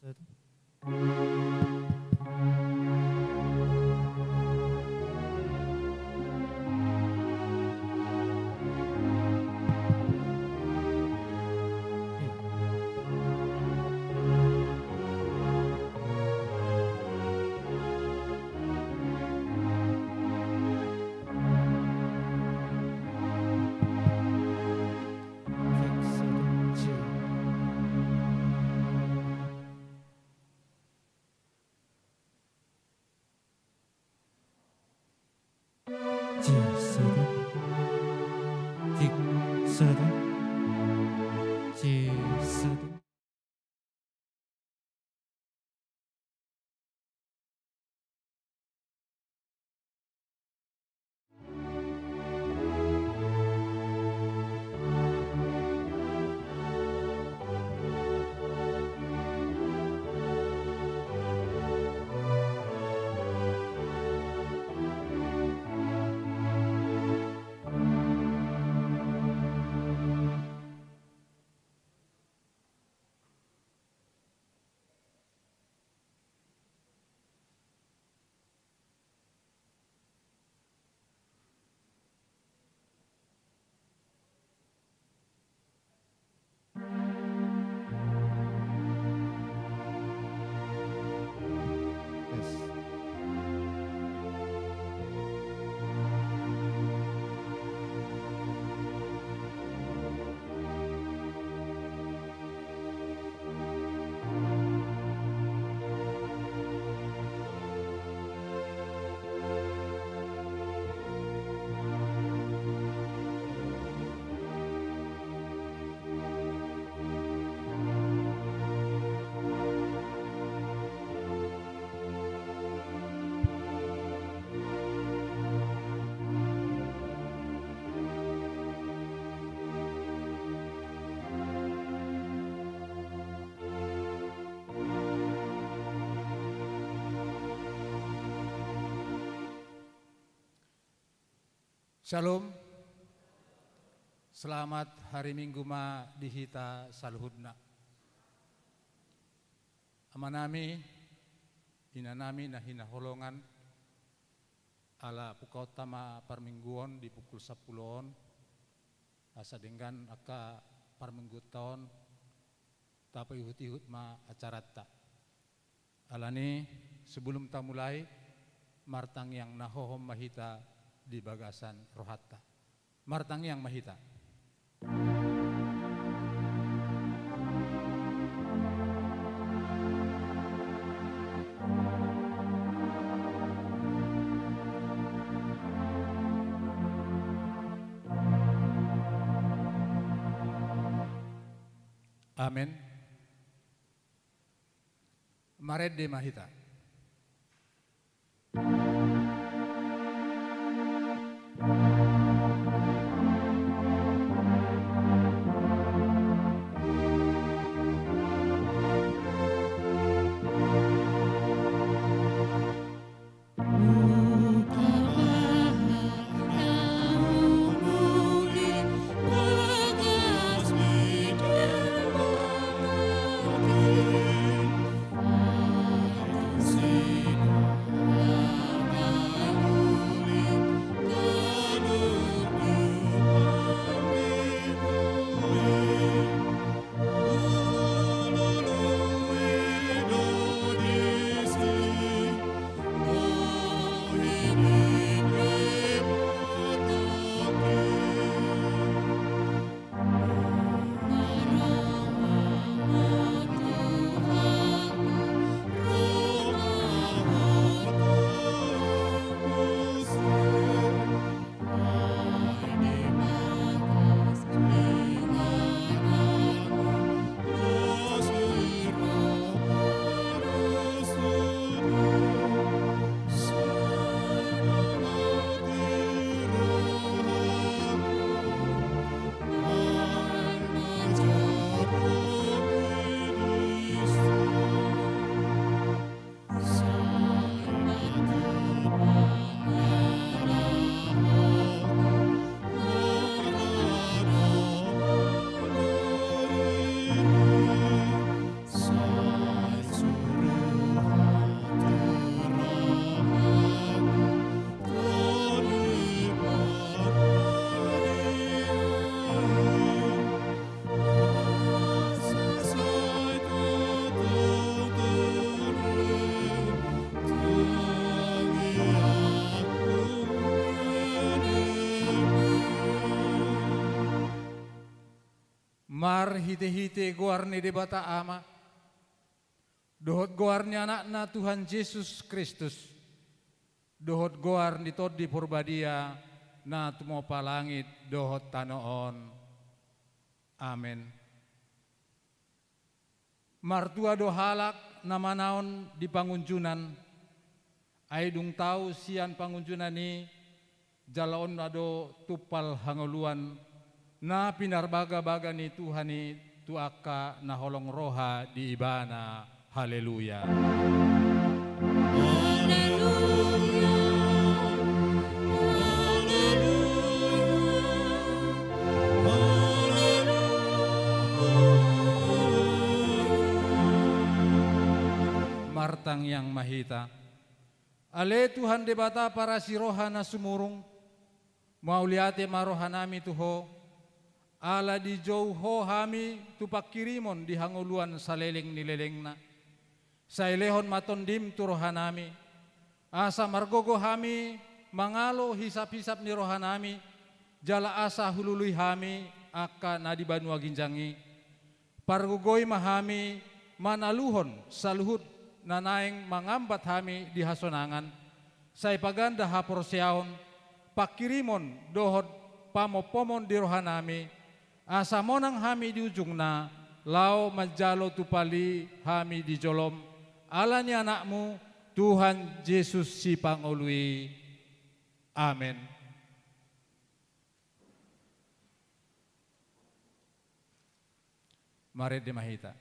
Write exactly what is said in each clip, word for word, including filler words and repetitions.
Cik, satu. Cik, satu. Cik, satu. Syalom. Selamat hari Minggu ma di hita saluhutna. Amanami, inanami na hinaholongan, ala pukkaonta ma parmingguon di pukul sampulu on, asa denggan angka parmingguonta on, tapaihut-ihut ma acaranta. Alani, sebelum tamulai, martangiang na hohom ma hita di bagasan rohanta. Martangiang ma hita. Amen. Marende ma hita. Marhite-hite goar ni Debata Ama, dohot goar ni Anakna Tuhan Jesus Kristus, dohot goar ni Tondi Porbadia, na tumompa langit dohot tano on. Amen. Martua do halak na manaon di pangunjunan, ai dung tau sian pangunjunan i, jaloonna do tumpal hangoluan, na pinarbaga-baga ni Tuhan i tu angka na holong roha di Ibana. Haleluya. Haleluya, haleluya, haleluya. Martangiang ma hita. Ale Tuhan Debata parasi roha na sumurung, mauliate ma rohanami tu Ho, ala dijou Ho hami tu pangkirimon di hangoluan saleleng ni lelengna. Sai lehon ma Tondim tu rohanami, asa margogo hami mangalo hisap-hisap ni rohanami, jala asa hulului hami angka na di banua ginjang i. Pargogoi ma hami manaluhon saluhut na naeng mangambat hami di hasonangan, sai paganda haporseaon, pangkirimon dohot pamompomon di rohanami, asa monang hami di ujungna, laho manjalo tumpal i hami di jolom, ala ni Anakmu, Tuhan Jesus Sipangolu i. Amen. Marende ma hita.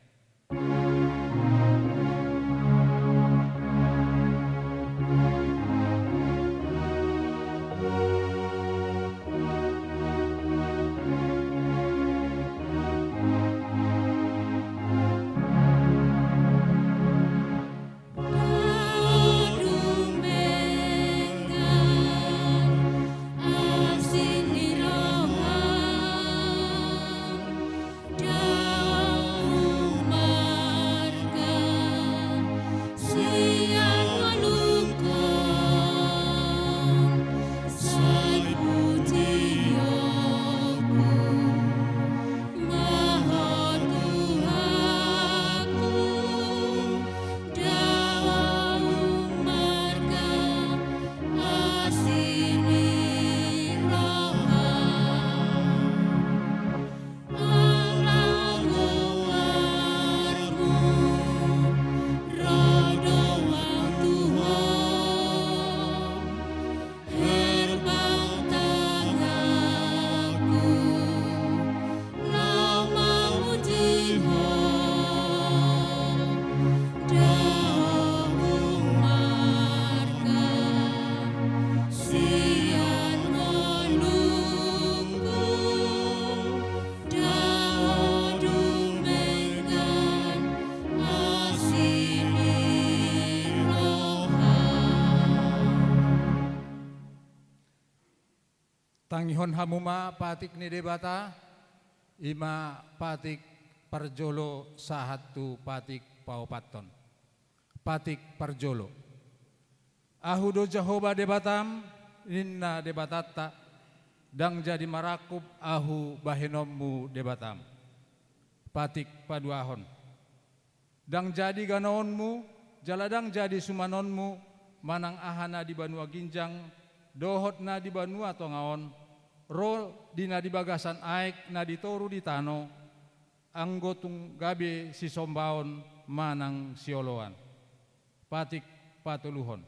Tangihon hamu ma patik ni Debata, i ma patik parjolo sahat tu patik paopathon. Patik parjolo. Ahu do Jahowa Debatam, ninna Debatanta, ndang jadi marangkup Ahu bahenonmu Debatam. Patik paduahon. Ndang jadi ganaonmu, jala ndang jadi sumanonmu, manang aha na di banua ginjang, dohot na di banua tonga on, ro di na di bagasan aek na di toru di tano, anggo tung gabe sisombaon manang sioloan. Patik patoluhon.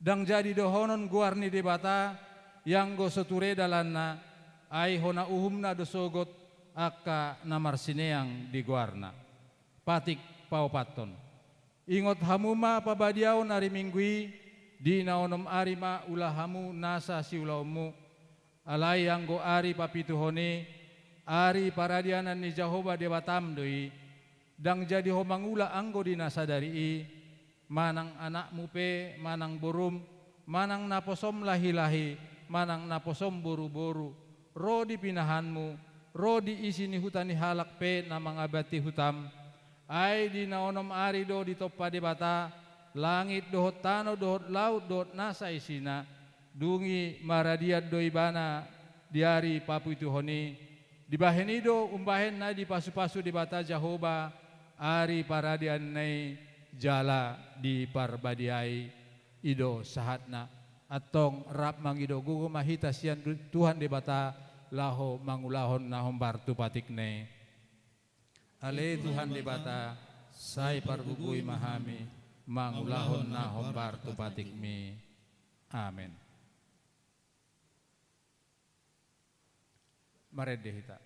Ndang jadi dohonon goar ni Debata, ianggo so ture dalanna, ai hona uhumna do sogot angka na marsineang di goarna. Patik paopathon. Ingot hamu ma pabadiaon ari Minggu i, di na onom ari ma ula hamu nasa siulaonmu, alai anggo ari papituhon i, ari paradianan ni Jahowa Debatam do i, ndang jadi ho mangula anggo di na sadari i, manang anakmu pe, manang borum, manang naposom lahi-lahi, manang naposom boru-boru, ro di pinahanmu, ro di isi ni huta ni halak pe na mangabanti hutam, ai di na onom ari do ditompa Debata, langit dohot tano dohot laut dohot nasa isina, dung i maradian do ibana di ari papituhon i, Dibahen i do umbahen na dipasupasu Debata Jahowa ari paradianna i jala diparbadiai, i do sahatna. Antong rap mangido gogo ma hita sian du-, Tuhan Debata laho mangulahon na hombar tu patikna i. Ale Tuhan Debata, sai pargogoi ma hami mangulahon na hombar tu patikmi. Amen. Marende hita.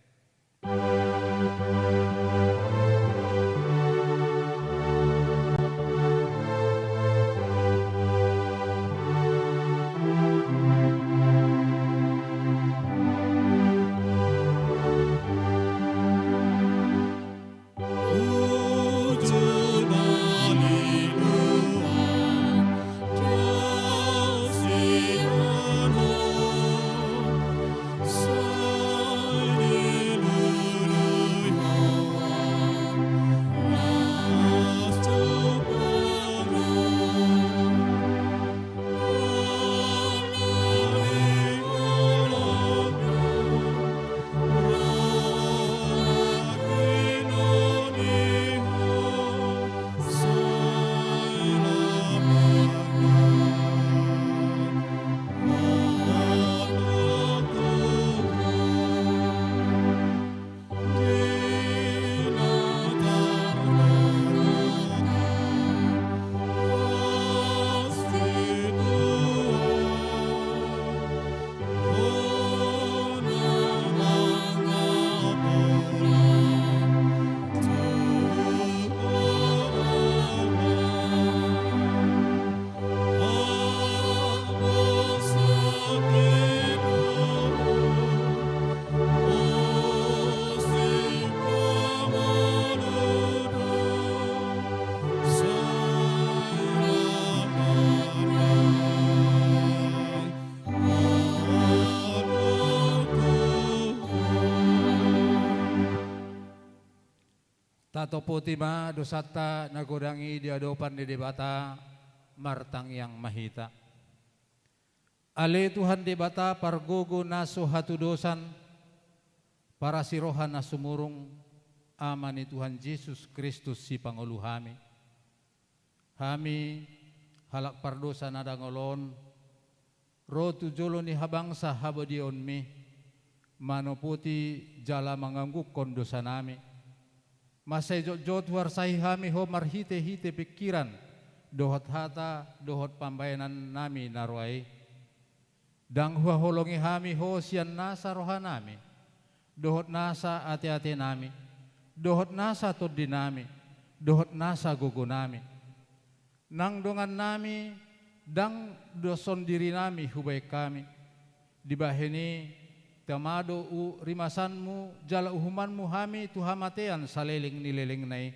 Tatopoti ma dosanta na godang i di adopan ni Debata, martangiang ma hita. Ale Tuhan Debata, pargogo na so hatudosan, parasi roha na sumurung, Ama ni Tuhan Jesus Kristus, Sipangolu hami. Hami, halak pardosa na dangol on, ro tu jolo ni habangsa habadiaonmi, manopoti jala manganggungkon dosanami. Mansai jotjot huarsai hami Ho marhitehite pingkiran, dohot hata, dohot pambahenannami na roa i. Ndang huhaholongi hami Ho sian nasa rohanami, dohot nasa ateatenami, dohot nasa tondinami, dohot nasa gogonami. Nang dongannami, ndang doshon dirinami hubahen hami. Dibahen i, tama do u-, rimasanmu jala uhumanmu hami tu hamatean saleleng ni lelengna i.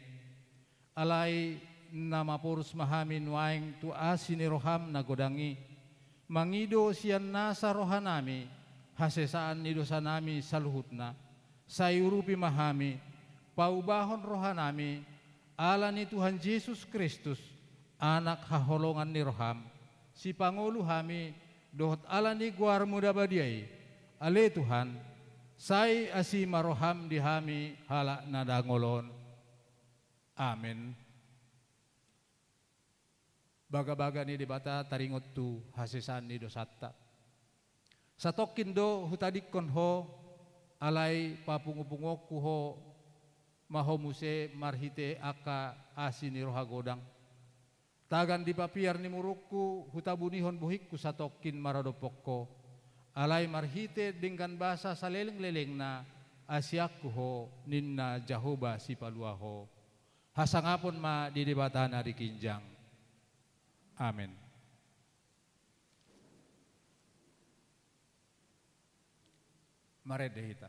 Alai na maporus ma hami nuaeng tu asi ni roham na godang i, mangido sian nasa rohanami hasesaan ni dosanami saluhutna. Sai urupi ma hami, paubahon rohanami, ala ni Tuhan Jesus Kristus, Anak haholongan ni roham, Sipangolu hami, dohot ala ni goarmu na badia i. Ale Tuhan, sai asi ma roham di hami halak na dangol on. Amen. Bagabaga ni Debata taringot tu hasesaan ni dosanta. Satongkin do hutadingkon ho, alai papungupunguonku ho ma ho muse marhite angka asi ni roha godang. Tagan di papiar ni murungku, hutabunihon bohingku satongkin maradophon ho. Alai marhite denggan basa salelenglelengna, asianku ho, ninna Jahowa Sipalua ho. Hasangapon ma di Debata na di ginjang. Amen. Marende hita.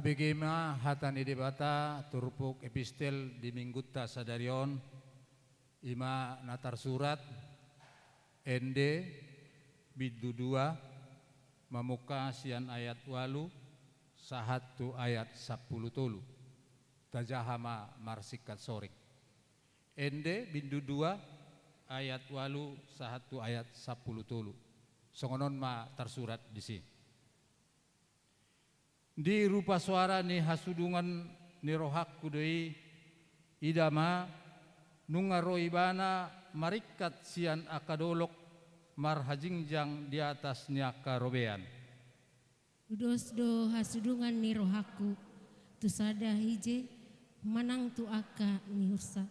Bege ma hata ni Debata turpuk epistel di minggunta sadari on, i ma na tarsurat, ende, bindu dua, mamungka sian ayat ualu, sahat tu ayat sampulu tolu. Tajaha ma marsingkat soring. Ende, bindu dua, ayat ualu, sahat tu ayat sampulu tolu. Songon on ma tarsurat disi. Di rupa soara ni hasudungan ni rohangku do i, ida ma, nunga ro ibana maringkat sian angka dolok marhajingjang di atas ni angka robean. Tudos do hasudungan ni rohangku, tu sada ije, manang tu angka ni hursa.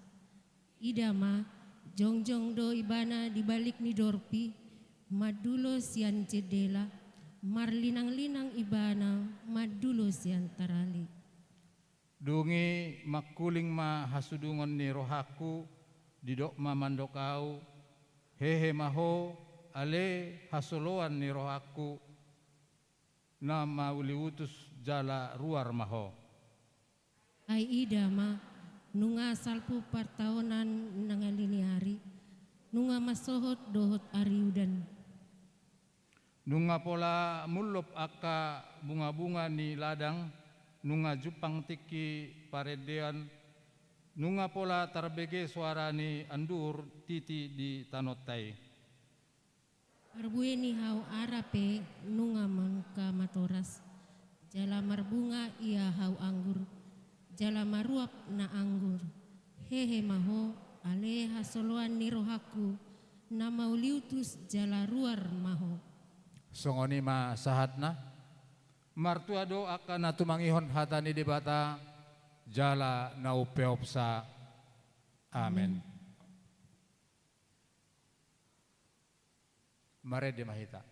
Ida ma, jongjong do ibana di balik ni dorpi, mandulo sian jendela, marlinanglinang ibana mandulo sian tarali. Dung i mangkuling ma hasudungan ni rohangku, didok ma mandok ahu, hehe ma ho, ale hasoloan ni rohangku, na mauliutus jala ruar ma ho. Ai ida ma, nunga salpu partaonan na ngali ni ari, nunga mansohot dohot ari udan. Nunga pola mullop angka bungabunga ni ladang, nunga jumpang tingki parendean, nunga pola tarbege soara ni anduur titi di tanonta i. Parbue ni hau ara pe nunga mangka matoras, jala marbunga ia hau anggur, jala maruap na anggur. Hehe ma ho, ale hasoloan ni rohangku, na mauliutus jala ruar ma ho. Songon i ma sahatna. Martua do angka na tumangihon hata ni Debata, jala na umpeopsa. Amen. Amen. Marende ma hita.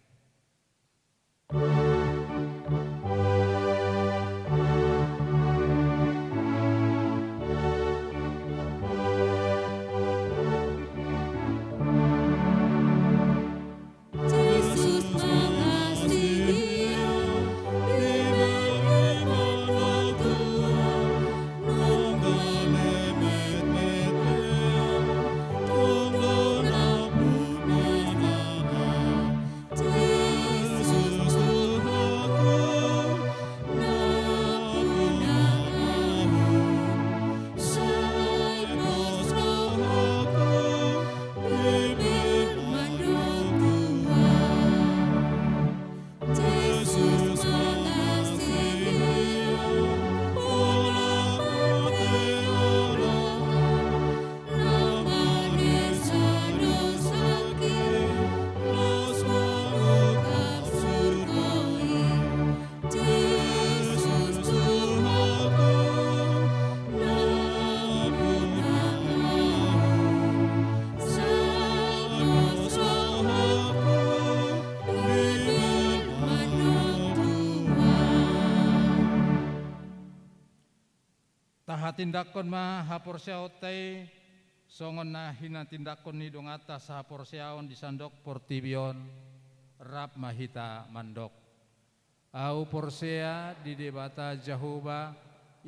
Tahatindangkon ma haporseaonta i, songon na hinatindangkon ni donganta sahaporseaon di sandok portibi on, rap ma hita mandok. Ahu porsea di Debata Jahowa,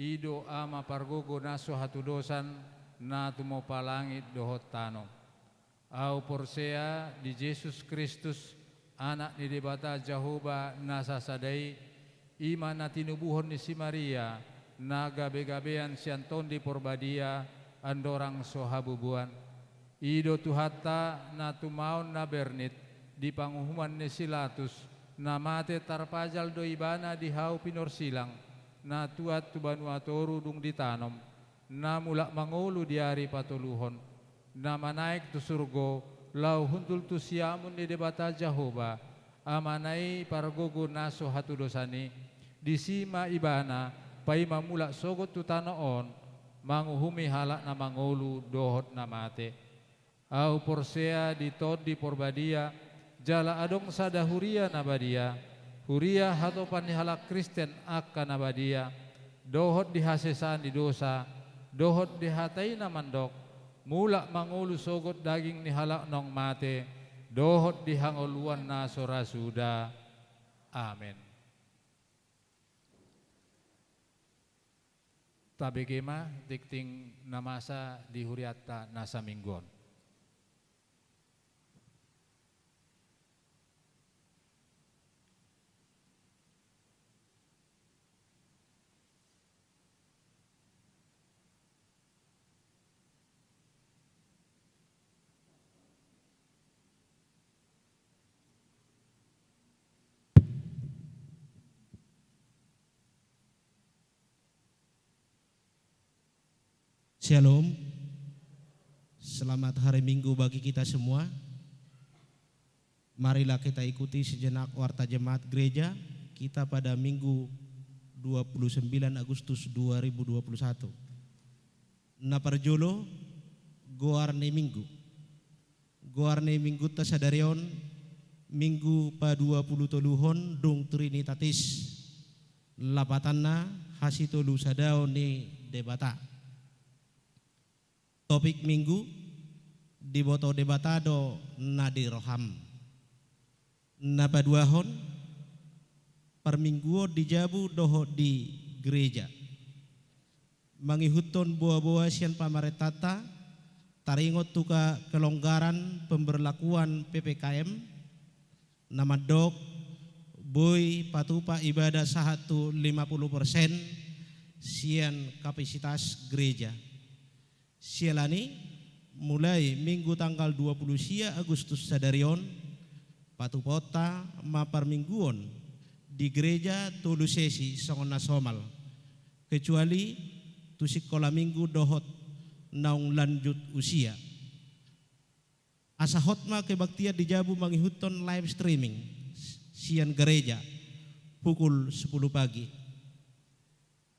i do Ama pargogo na so hatudosan, na tumompa langit dohot tano. Ahu porsea di Jesus Kristus, Anak ni Debata Jahowa na sasada i, i ma na tinubuhon ni si Maria, na gabegabean sian Tondi Porbadia, andorang so habubuan. I do Tuhanta na tumaon na bernit, di panguhuman ni si Latus, na mate tarpajal do ibana di hau pinorsilang, na tuat tu banua toru dung ditanom, na mulak mangolu di ari patoluhon, na manaek tu surgo, laho hundul tu siamun ni Debata Jahowa, Amana i pargogo na so hatudosan i, disi ma ibana, paima mulak sogot tu tano on, manguhumi halak na mangolu dohot na mate. Ahu porsea di Tondi Porbadia, jala adong sada huria na badia, huria hatopan ni halak Kristen angka na badia, dohot di hasesaan ni dosa, dohot di hata i na mandok, mulak mangolu sogot daging ni halak naung mate, dohot di hangoluan na so ra suda. Amen. Tabege ma tingting na masa di hurianta na saminggu on. Shalom. Selamat hari Minggu bagi kita semua. Marilah kita ikuti sejenak warta jemaat gereja kita pada Minggu dua puluh sembilan Agustus dua ribu dua puluh satu. Na parjolo, goar ni Minggu. Goar ni Minggunta sadari on, Minggu paduapulutoluhon dung Trinitatis. Lapatanna, hasitolusadaon ni Debata. Topik Minggu, diboto Debata do na di roham. Na paduahon, parmingguon di jabu dohot di gereja. Mangihuthon boaboa sian pamarentanta, taringot tu ka-, kelonggaran pemberlakuan P P K M, na mandok boi patupa ibadah sahat tu lima puluh persen sian kapasitas gereja. Siala ni, mulai Minggu tanggal dua puluh sia Agustus sadari on, patupaonta ma parmingguon di gereja tolu sesi songon na somal, kecuali tu sikola Minggu dohot naung lanjut usia. Asa hot ma kebaktian di jabu mangihuthon live streaming sian gereja pukul sepuluh pagi.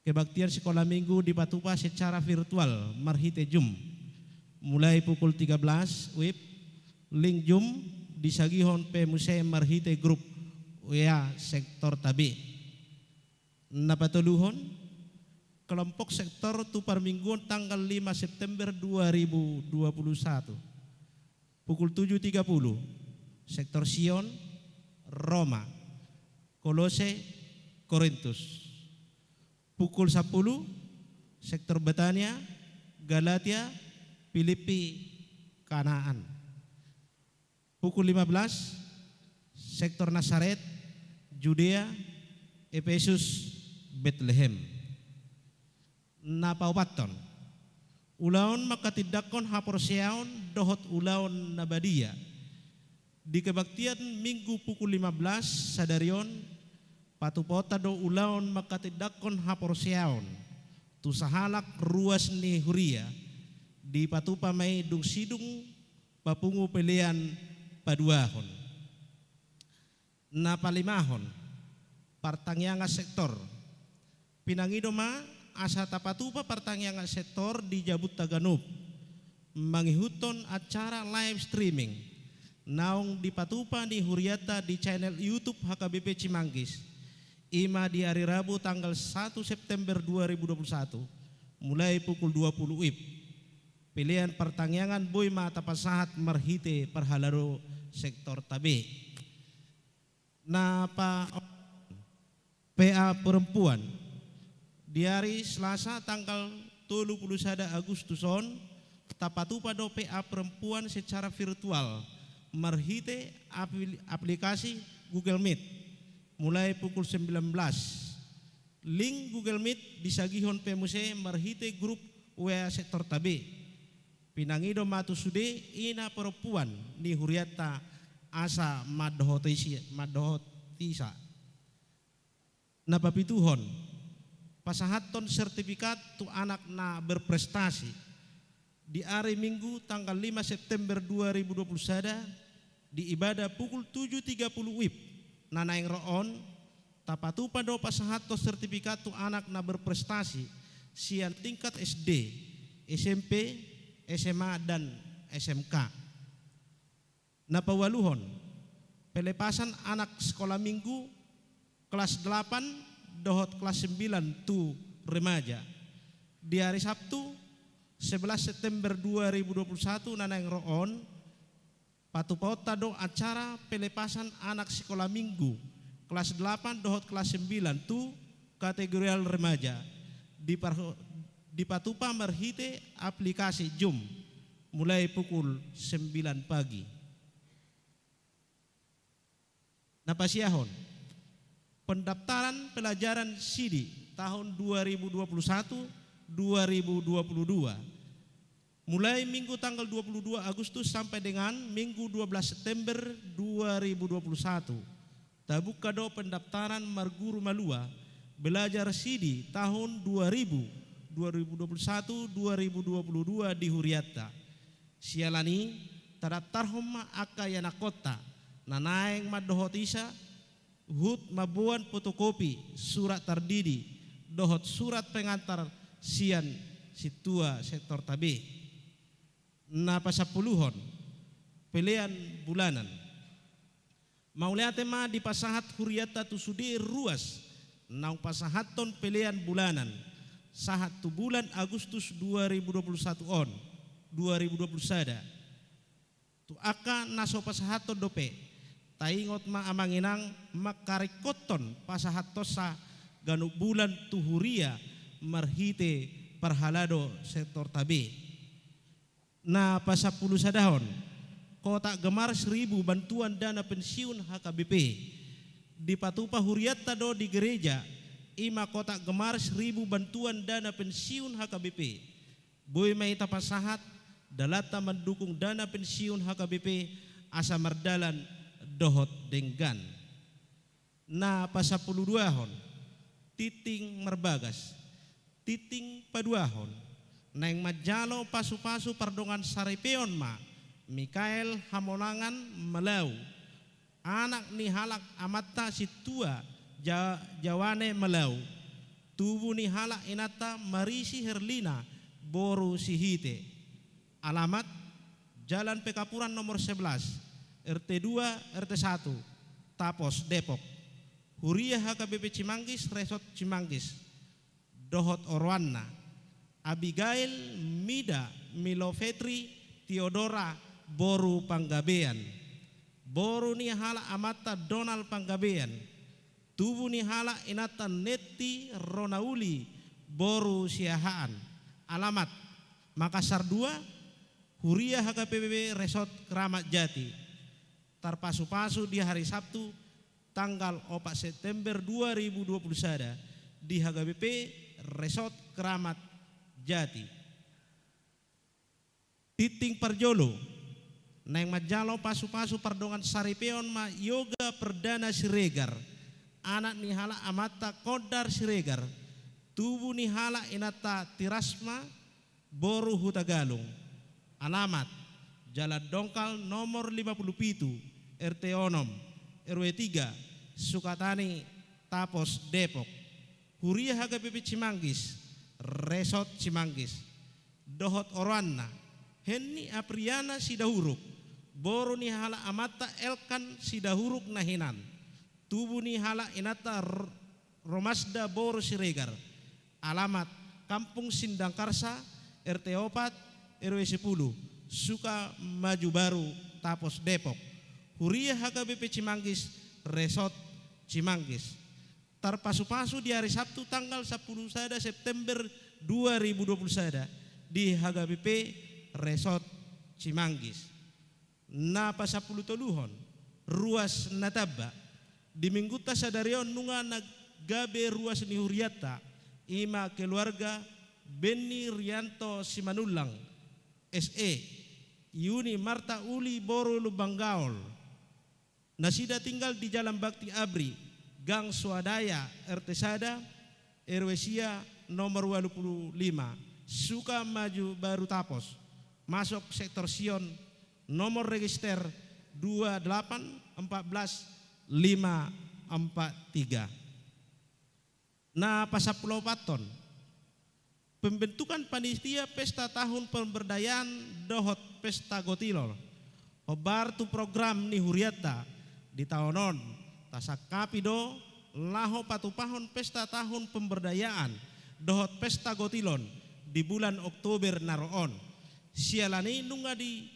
Kebaktian sikola Minggu dipatupa secara virtual marhite Zoom. Mulai pukul tiga belas W I B, link Zoom disagihon pe muse marhite grup W A sektorta B. Na patoluhon, kelompok sektor tu parmingguon tanggal lima September dua ribu dua puluh satu. Pukul tujuh tiga puluh, sektor Sion, Roma, Kolose, Korintus. Pukul sapuluh, sektor Betania, Galatia, Filipi, Kanaan. Pukul lima belas, sektor Nasaret, Judea, Epesus, Betlehem. Na paopathon, ulaon manghatindanghon haporseaon dohot ulaon na badia. Di kebaktian Minggu pukul lima belas sadari on, patupaonta do ulaon manghatindanghon haporseaon tu sahalak ruas ni huria, dipatupa ma i dung sidung papungu pelean paduahon. Na palimahon, partangiangan sektor. Pinangido ma asa tapatupa partangiangan sektor di jabunta ganup mangihuthon acara live streaming naung dipatupa ni hurianta di channel YouTube H K B P Cimanggis, i ma di ari Rabu tanggal satu September dua ribu dua puluh satu, mulai pukul dua puluh W I B. Pelean partangiangan boi ma tapasahat marhite parhalado sektorta B. Na pa-, P A perempuan. Di ari Selasa tanggal tolu puluh sada Agustus on, tapatupa do P A perempuan secara virtual marhite apli-, aplikasi Google Meet, mulai pukul sembilan belas. Link Google Meet disagihon pe muse marhite grup W A sektorta B. Pinangido ma tu sude ina perempuan ni hurianta asa mandohoti si-, mandohotisa. Na papituhon, pasahathon sertifikat tu anak na berprestasi. Di ari Minggu tanggal lima September dua ribu dua puluh sada, di ibadah pukul tujuh tiga puluh W I B na naeng ro on, tapatupa do pasahathon sertifikat tu anak na berprestasi sian tingkat S D, S M P, S M A, dan S M K. Na paualuhon, pelepasan anak sikola Minggu kelas delapan dohot kelas sembilan tu remaja. Di ari Sabtu, sebelas September dua ribu dua puluh satu na naeng ro on, patupaonta do acara pelepasan anak sikola Minggu kelas delapan dohot kelas sembilan tu kategorial remaja. Diparho-, dipatupa marhite aplikasi Zoom mulai pukul sembilan pagi. Na pasiahon, pendaftaran pelajaran sidi tahun dua ribu dua puluh satu dua ribu dua puluh dua, mulai Minggu tanggal dua puluh dua Agustus sampai dengan Minggu dua belas September dua ribu dua puluh satu. Tabuka do pendaftaran marguru malua belajar sidi tahun dua ribu, dua ribu dua puluh satu dua ribu dua puluh dua di hurianta. Siala ni i, tadaftarhon ma angka ianakkonta na naeng mandohoti sa, huhut mamboan fotokopi surat tardidi dohot surat pengantar sian sintua sektorta be. Na pasampuluhon, pelean bulanan. Mauliate ma dipasahat hurianta tu sude ruas naung pasahathon pelean bulanan sahat tu bulan Agustus dua ribu dua puluh satu on, dua ribu dua puluh sada. Tu angka na so pasahathon dope, taingot ma amang inang mangkaringkothon pasahathonsa ganup bulan tu huria marhite parhalado sektorta be. Na pasampulusadahon, kotak gemar seribu bantuan dana pensiun H K B P. Dipatupa hurianta do di gereja, i ma kotak gemar seribu bantuan dana pensiun H K B P. Boi ma i tapasahat dalanta mandukung dana pensiun H K B P asa mardalan dohot denggan. Na pasampuluduahon, tingting marbagas. Tingting paduahon, naeng manjalo pasupasu pardongan saripeon ma Mikael Hamonangan Malau, anak ni halak amanta sintua Ja-, Jawane Malau, tubu ni halak inanta Marisi Herlina boru Sihite. Alamat, Jalan Pekampuran nomor sebelas, R T dua, R T satu, Tapos, Depok. Huria H K B P Cimanggis, Resort Cimanggis. Dohot oroanna, Abigail Mida Milovetri Theodora boru Panggabean. Boru ni halak amanta Donald Panggabean. Tubu ni halak inanta Netti Ronauli boru Siahaan. Alamat, Makassar dua, Huria H K B P Resort Kramat Jati. Tarpasupasu di hari Sabtu, tanggal opat September dua ribu dua puluh sada, di H K B P Resort Kramat Jati. Tingting parjolo, naeng manjalo pasupasu pardongan saripeon ma Yoga Perdana Siregar, anak ni halak amanta Kondar Siregar, tubu ni halak inanta Tirasma boru Hutagalung. Alamat, Jalan Dongkal nomor lima puluh pitu, R T onom, R W tiga, Sukatani, Tapos, Depok. Huria H K B P Cimanggis, Resort Cimanggis. Dohot oroanna, Henni Apriana Sidahuruk, boru ni halak amanta Elkan Sidahuruk na hinan. Tubu ni halak inanta R-, Romasda boru Siregar. Alamat, Kampung Sindangkarsa, R T opat, R W sepuluh, Sukamaju Baru, Tapos, Depok. Huria H K B P Cimanggis, Resort Cimanggis. Tarpasupasu di hari Sabtu tanggal sampulu sada September dua ribu dua puluh sada di H K B P Resort Cimanggis. Na pasampulu toluhon, ruas na tamba. Di minggunta sadari on nunga na gabe ruas ni hurianta, i ma keluarga Benny Rianto Simanullang, S E, Yuni Marta Uli boru Lumban Gaol. Nasida tinggal di Jalan Bakti Abri, Gang Swadaya, R T sada, R W sia, nomor walu pulu lima, Sukamaju Baru Tapos, masuk sektor Sion, nomor register dua delapan empat belas lima empat tiga. Na pasampulu opathon, pembentukan panitia pesta tahun pemberdayaan dohot pesta gotilon. Hombar tu program ni hurianta di taon on, tasangkapi do laho patupahon pesta tahun pemberdayaan dohot pesta gotilon di bulan Oktober na ro on. Siala ni i nunga di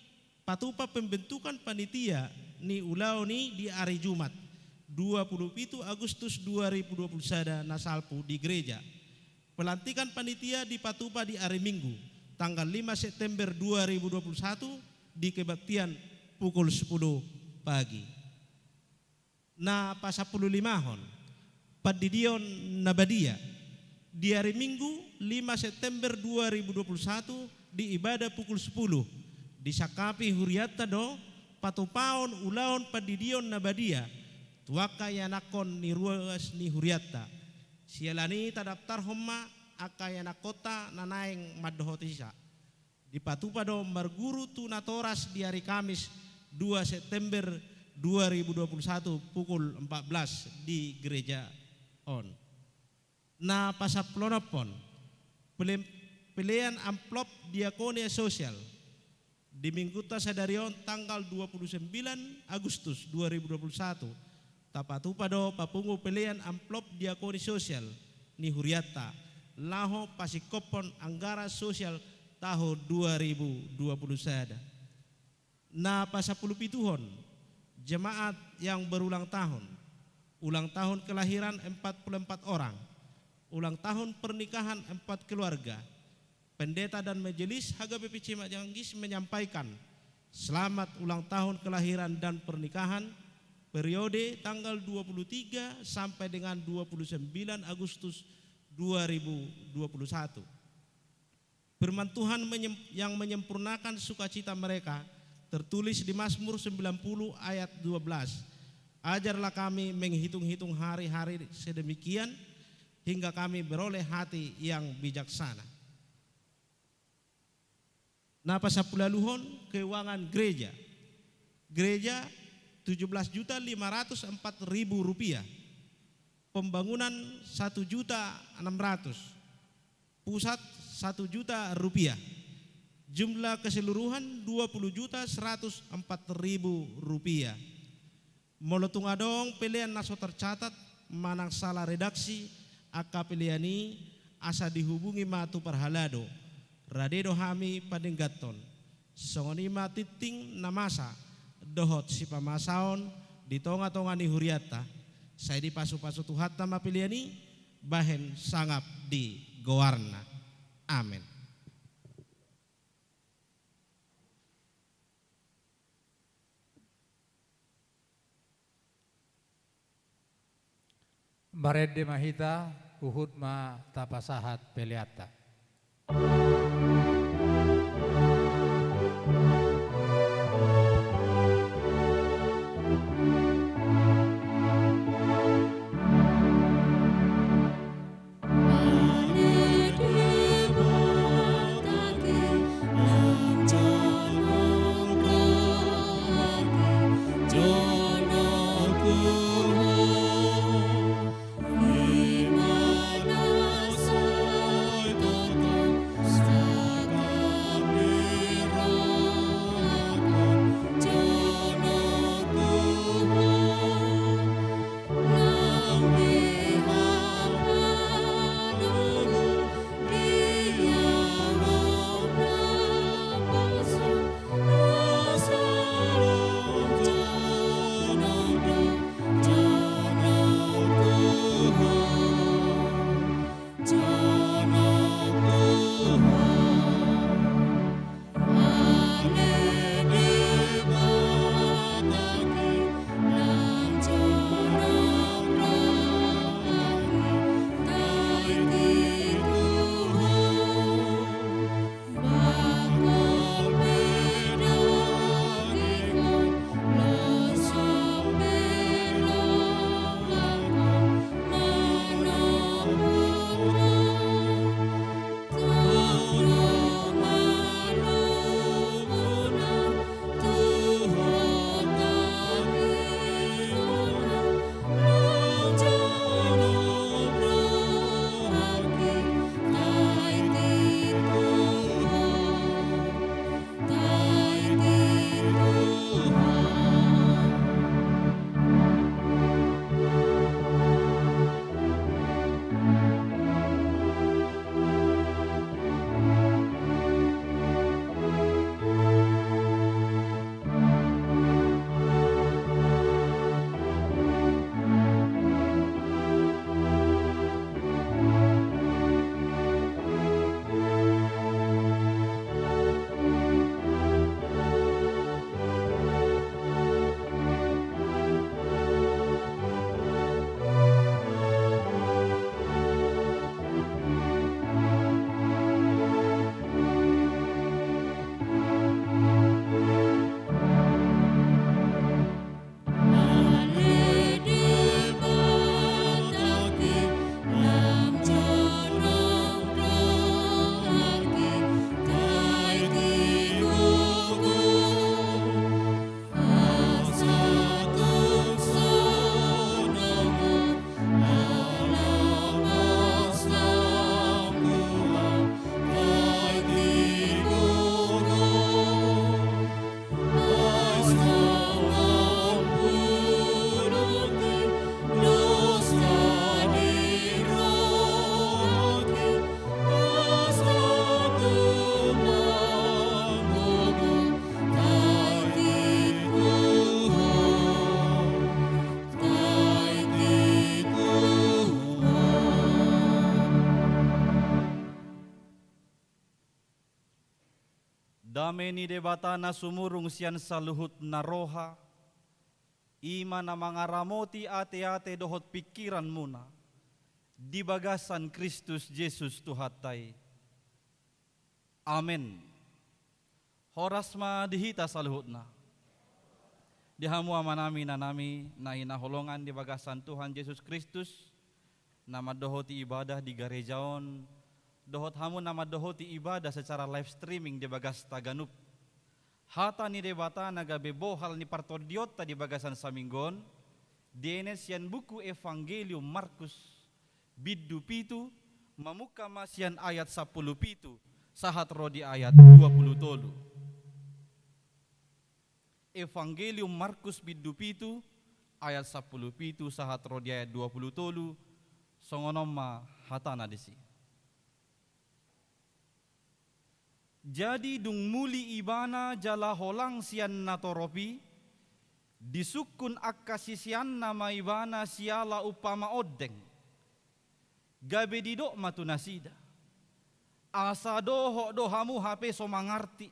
patupa pembentukan panitia ni ulaon i di ari Jumat, dua pulu pitu Agustus dua ribu dua pulu sada na salpu di gereja. Pelantikan panitia dipatupa di ari Minggu, tanggal lima September dua ribu dua puluh satu, di kebaktian pukul sepuluh pagi. Na pasampululimahon, pandidion na badia. Di ari Minggu, lima September dua ribu dua puluh satu, di ibadah pukul sepuluh, disangkapi hurianta do patupaon ulaon pandidion na badia tu angka ianakhon ni ruas ni hurianta. Siala ni i tadaptarhon ma angka ianakhonta na naeng mandohoti sa. Dipatupa do marguru tu natoras di ari Kamis, dua September dua ribu dua puluh satu, pukul empat belas di gereja on. Na pasampuluonomhon, pele-, pelean amplop diakonia sosial. Di Minggunta sadari on, tanggal dua puluh sembilan Agustus dua ribu dua puluh satu, tapatupa do papungu pelean amplop diakoni sosial ni hurianta laho pasingkophon anggaran sosial tahun dua ribu dua puluh sada. Na pasampulupituhon, jemaat yang berulang tahun. Ulang tahun kelahiran empat puluh empat orang. Ulang tahun pernikahan empat keluarga. Pendeta dan majelis H K B P Cimanggis menyampaikan selamat ulang tahun kelahiran dan pernikahan periode tanggal dua puluh tiga sampai dengan dua puluh sembilan Agustus dua ribu dua puluh satu. Firman Tuhan menyem-, yang menyempurnakan sukacita mereka tertulis di Mazmur sembilan puluh ayat dua belas. Ajarlah kami menghitung-hitung hari-hari sedemikian hingga kami beroleh hati yang bijaksana. Na pasampuluualuhon, keuangan gereja. Gereja tujuh belas juta lima ratus empat ribu rupiah. Pembangunan satu juta enam ratus. Pusat satu juta rupiah. Jumlah keseluruhan dua puluh juta seratus empat ribu rupiah. Molo tung adong pelean na so tercatat manang salah redaksi angka pelean i, asa dihubungi ma tu parhalado. Rade do hami padengganhon. Songon i ma tingting na masa dohot sipamasaon di tonga-tonga ni hurianta. Sai dipasupasu Tuhanta ma pelean i bahen sangap di goarna. Amen. Marende ma hita, huhut ma tapasahat peleanta. Dame ni Debata na sumurung sian saluhut na roha, i ma na mangaramoti ateate dohot pingkiranmuna di bagasan Kristus Jesus Tuhanta i. Amen. Horas ma di hita saluhutna. Di hamu amanami inanami na hinaholongan di bagasan Tuhan Jesus Kristus, na mandohoti ibadah di gareja on, dohot hamu na mandohoti ibadah secara live streaming di bagas taganup. Hata ni Debata na gabe bohal ni partondionta di bagasan saminggu on, dienet sian buku Evangelium Markus, bindu pitu, mamungka ma sian ayat sampulu pitu, sahat ro di ayat dua pulu tolu. Evangelium Markus bindu pitu, ayat sampulu pitu, sahat ro di ayat dua pulu tolu, songon on ma hatana disi. Jadi dung muli ibana jala holang sian natorop i, disungkun angka siseanna ma ibana siala umpama ondeng. Gabe didok ma tu nasida: Asa dohot do hamu hape so mangarti.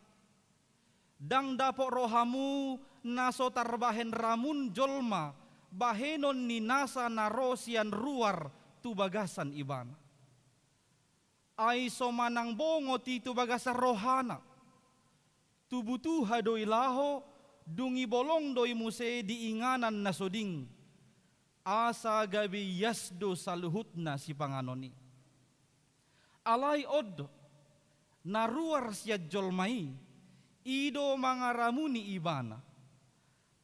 Ndang dapot rohamu na so tarbahen ramun jolma bahenon ni nasa na ro sian ruar tu bagasan ibana. Ai so manang bongot i tu bagasan rohana. Tubu tuha do i laho, dung i bolong do i muse di inganan na so ding. Asa gabe ias do saluhutna sipanganon i. Alai on do, na ruar sian jolma i, i do mangaramuni ibana.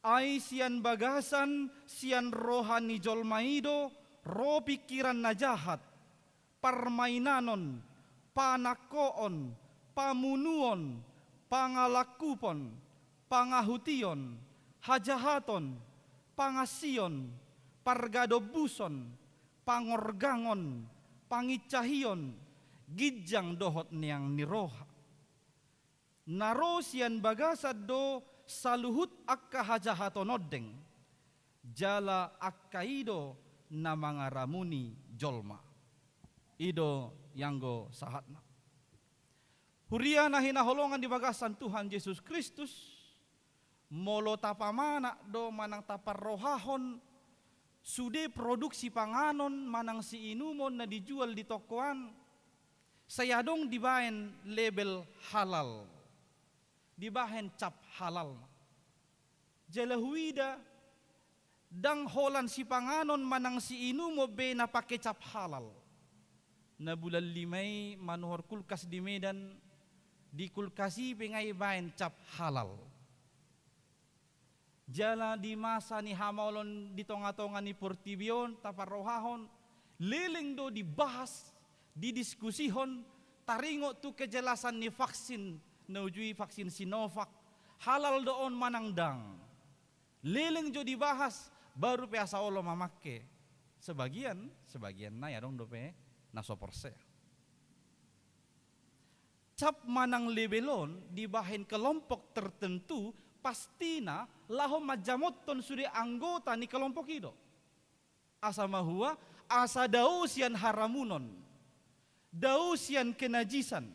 Ai sian bagasan, sian roha ni jolma i do ro pingkiran na jahat, parmainanon, panangkoon, pamunuon, pangalangkupon, pangahution, hajahaton, pangansion, pargadombuson, pangorgangon, pangincahion, ginjang dohot neang ni roha. Na ro sian bagasan do saluhut angka hajahaton ondeng, jala angka i do na mangaramuni jolma. I do i anggo sahatna. Huria na hinaholongan di bagasan Tuhan Jesus Kristus, molo tapamanat do manang taparrohahon sude produk sipanganon manang siinumon na dijual di toko an, sai adong dibaen label halal, dibaen cap halal. Jala huida, ndang holan sipanganon manang siinumon be na pake cap halal. Na bulan lima i manuhor kulkas di Medan, di kulkas i pe nga ibaen cap halal. Jala di masa ni hamaolon di tongatonga ni portibi on taparrohahon, leleng do dibahas, didiskusihon, taringot tu kejelasan ni vaksin, na uju i vaksin Sinovac, halal do on manang ndang. Leleng jo dibahas, baru pe asa olo mamangke. Sebagian, sebagian nai adong dope na so porsea. Cap manang label on dibahen kelompok tertentu, pastina laho manjamothon sude anggota ni kelompok i do. Asa mahua, asa dao sian haramunon, dao sian kenajisan.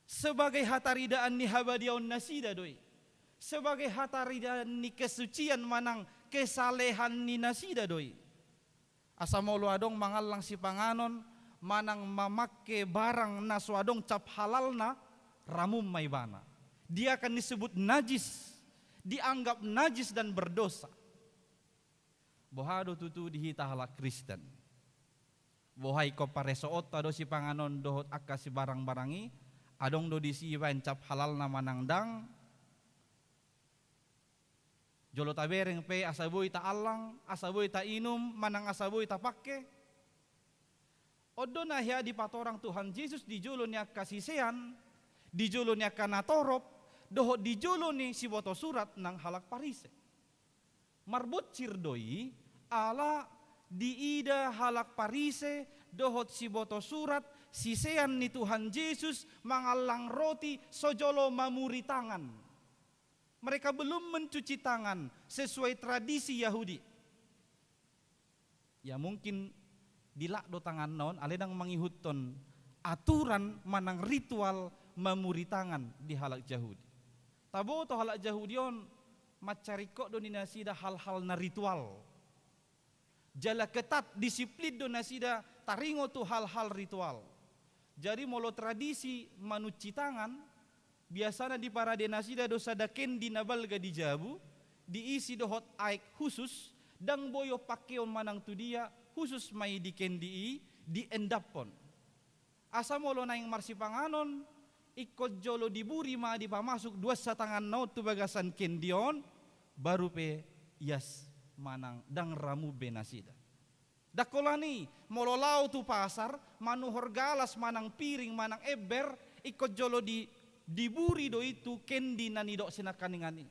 Sebagai hataridaan ni habadiaon nasida do i. Sebagai hataridaan ni kesucian manang kesalehan ni nasida do i. Asa molo adong mangallang sipanganon manang mamangke barang na so adong cap halalna, ramun ma ibana. Dia akan disebut najis, dianggap najis dan berdosa. Boha do tutu di hita halak Kristen? Boha ingkon paresoonta do sipanganon dohot angka sibarangbarang i? Adong do disi ibaen cap halalna manang ndang? Jolo tabereng pe asa boi taallang, asa boi tainum, manang asa boi tapangke? On do na hea dipatorang Tuhan Jesus di jolo ni angka sisean, di jolo ni angka natorop, dohot di jolo ni siboto surat nang halak Parise. Marbonsir do i, ala diida halak Parise dohot siboto surat, sisean ni Tuhan Jesus mangallang roti so jolo mamuri tangan. Mereka belum mencuci tangan sesuai tradisi Yahudi. Ya mungkin dilak do tanganna on, alai ndang mangihuthon aturan manang ritual mamuri tangan di halak Jahudi. Taboto halak Jahudi on mansai ringkot do di nasida hal-hal na ritual. Jala ketat, disiplin do nasida taringot tu hal-hal ritual. Jadi molo tradisi manunci tangan, biasana diparade nasida do sada kendi na balga di jabu, diisi dohot aek khusus, ndang boi on pangkeon manang tu dia, khusus ma i di kendi i, diendaphon. Asa molo naeng marsipanganon, ingkon jolo diburi ma dipamasuk duansa tanganna on tu bagasan kendi on, baru pe ias manang ndang ramun be nasida. Ndang holan i, molo laho tu pasar, manuhor galas manang piring manang ember, ingkon jolo di, diburi do i tu kendi na nidok si nangkaningan i.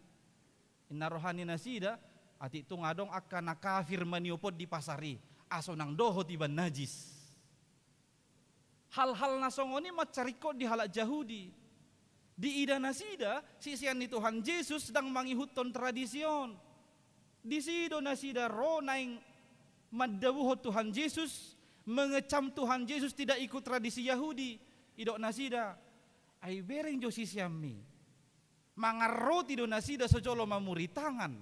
Inna roha ni nasida, atik tung adong angka na kafir maniop on di pasar i, asa unang dohot iba najis. Hal-hal na songon i mansai ringkot di halak Jahudi. Diida nasida, sisean ni Tuhan Jesus ndang mangihuthon tradisi on. Disi do nasida ro naeng mandabuhon Tuhan Jesus, mengecam Tuhan Jesus tidak ikut tradisi Yahudi. Didok nasida, ai bereng jo siseanmi. Mangan roti do nasida so jolo mamuri tangan,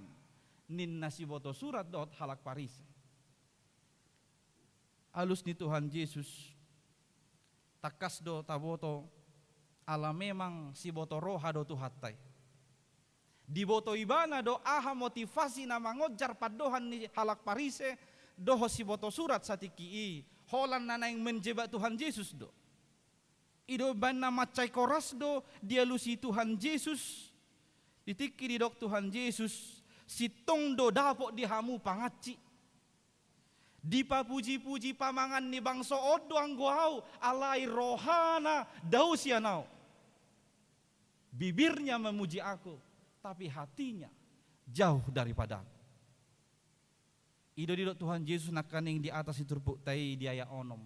ninna siboto surat dohot halak Parise. Alus ni Tuhan Jesus, tangkas do taboto, ala memang siboto roha do Tuhanta i. Diboto ibana do aha motivasi na mangonjar pandohan ni halak Parise dohot siboto surat satingki i, holan na naeng menjebak Tuhan Jesus do. I do umbahen na mansai horas do dialusi Tuhan Jesus. Di tingki didok Tuhan Jesus, sintong do dapot di hamu pangansi. Dipapuji-puji pamangan ni bangso on do anggo ahu, alai rohana dao sian ahu. Bibirnya memuji aku, tapi hatinya jauh daripadaku. I do didok Tuhan Jesus nangkaning di atas ni turpukta i di ayat onom.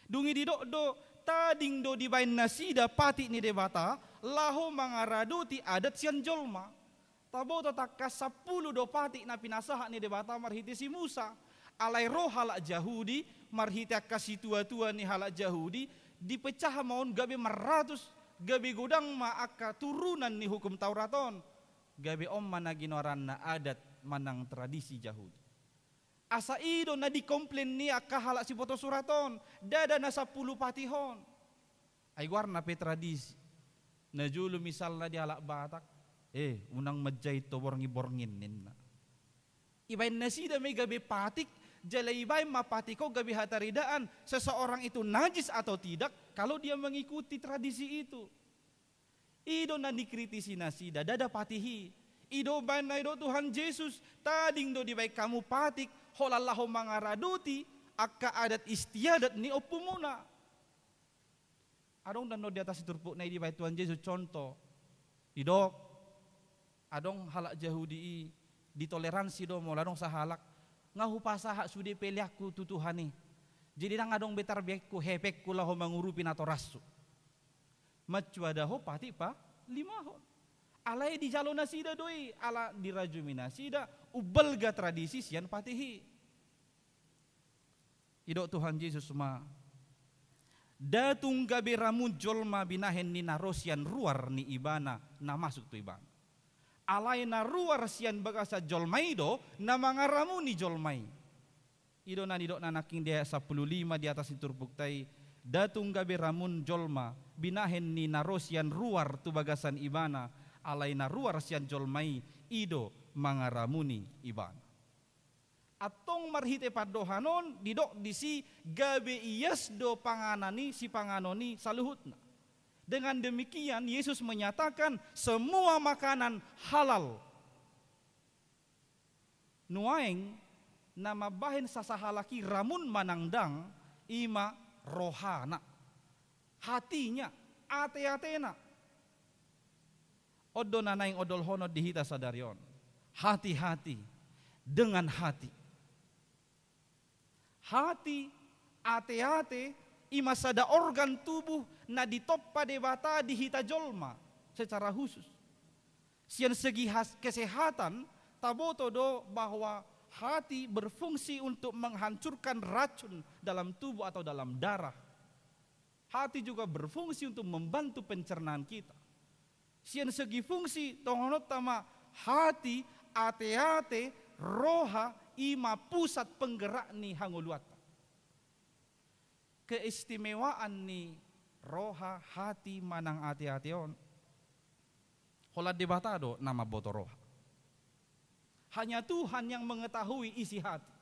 Dung i didok do, tading do dibaen nasida patik ni Debata, laho mangaradoti adat sian jolma. Taboto tangkas sampulu do patik na pinasahat ni Debata marhite si Musa. Alai ro halak Jahudi, marhite angka situa-tua ni halak Jahudi, dipecah ma on gabe marratus, gabe godang ma angka turunan ni Hukum Taurat on. Gabe on ma na ginoaranna adat manang tradisi Jahudi. Asa i do na dikomplain ni angka halak siboto surat on, ndada na sampulu patik on. Ai goarna pe tradisi. Na jolo misalna di halak Batak, eh, unang manjahit ho borngin-borngin ninna. Ibaen nasida ma i gabe patik, jala ibaen ma patik on gabe hataridaan seseorang itu najis atau tidak kalau dia mengikuti tradisi itu. I do na dikritisi nasida, ndada patik i. I do umbahen na didok Tuhan Jesus, tading do dibaen hamu patik, holan laho mangaradoti angka adat istiadat ni ompumuna. Adong do annon di atas ni turpukna i dibaen Tuhan Jesus contoh. Didok, adong halak Jahudi i, ditoleransi do molo adong sahalak, nga hupasahat sude peleanku tu Tuhan i. Jadi ndang adong be tarbaenku hepengku laho mangurupi natorashu. Mansai do ho patik palimahon. Alai dijalo nasida do i, ala dirajumi nasida, umbalga tradisi sian patik i. Didok Tuhan Jesus ma, nda tung gabe ramun jolma binahen ni na ro sian ruar ni ibana na masuk tu ibana. Alai na ruar sian bagasan jolma i do na mangaramuni jolma i. I do na nidokna nangkin di ayat sampulu lima di atas ni turpukta i, nda tung gabe ramun jolma binahen ni na ro sian ruar tu bagasan ibana, alai na ruar sian jolma i, i do mangaramuni ibana. Antong marhite pandohan on didok disi gabe ias do panganan i sipanganon i saluhutna. Dengan demikian, Yesus menyatakan semua makanan halal. Nuaeng na mambahen sasahalak i ramun manang ndang, i ma rohana, hatinya, ateatena. On do na naeng ondolhonon di hita sadari on. Hati-hati dengan hati. Hati, ateate, i ma sada organ tubuh na ditompa Debata di hita jolma secara khusus. Sian segi has-, kesehatan, taboto do bahwa hati berfungsi untuk menghancurkan racun dalam tubuh atau dalam darah. Hati juga berfungsi untuk membantu pencernaan kita. Sian segi fungsi, tongononta ma hati, ate-ate, roha, i ma pusat penggerak ni hangoluanta. Keistimewaan ni roha, hati, manang ate-ate on, holan Debata do na mamboto roha. Hanya Tuhan yang mengetahui isi hati.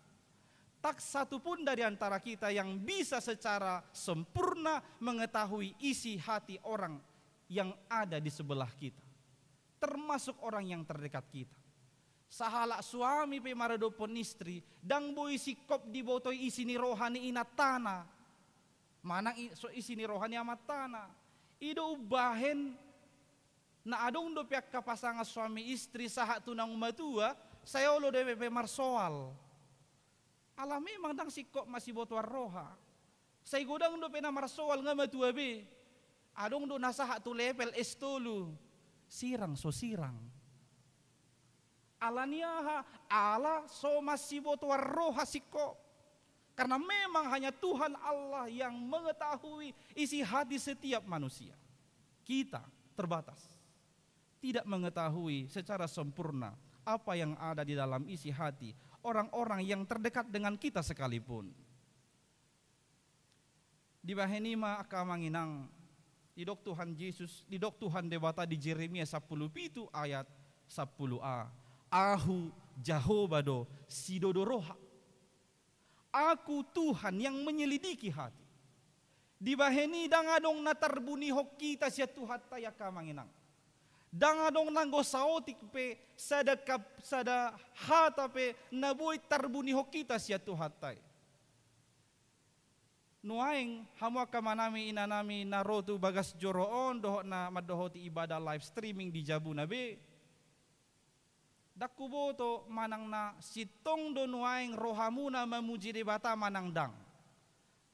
Tak satu pun dari antara kita yang bisa secara sempurna mengetahui isi hati orang yang ada di sebelah kita, termasuk orang yang terdekat kita. Sahalak suami pe maradophon istri, ndang boi singkop dibotoi isi ni roha ni inantana, manang i-, so isi ni roha ni amantana. I do umbahen na adong dope angka pasangan suami istri sahat tu naung matua, sai olo dope marsoal. Ala memang ndang singkop masibotoan roha. Sai godang dope na marsoal, nga matua be. Adong do na sahat tu level S tolu. Sirang, so sirang. Ala ni aha? Ala so masibotoan roha singkop. Karena memang hanya Tuhan Allah yang mengetahui isi hati setiap manusia. Kita terbatas, tidak mengetahui secara sempurna apa yang ada di dalam isi hati orang-orang yang terdekat dengan kita sekalipun. Dibahen i ma, angka amang inang, didok Tuhan Jesus, didok Tuhan Debata di Jeremia sampulu pitu ayat sampulu a, Ahu Jahowa do sidodo roha. Aku Tuhan yang menyelidiki hati. Dibahen i ndang adong na tarbunihon hita sian Tuhanta i, angka amang inang. Ndang adong nanggo saotik pe, sada kap-, sada hata pe na boi tarbunihon hita sian Tuhanta i. Nuaeng hamu angka amanami inanami na ro tu bagas joro on dohot na mandohoti ibadah live streaming di jabuna be, ndang huboto manang na sintong do nuaeng rohamuna mamuji Debata manang ndang.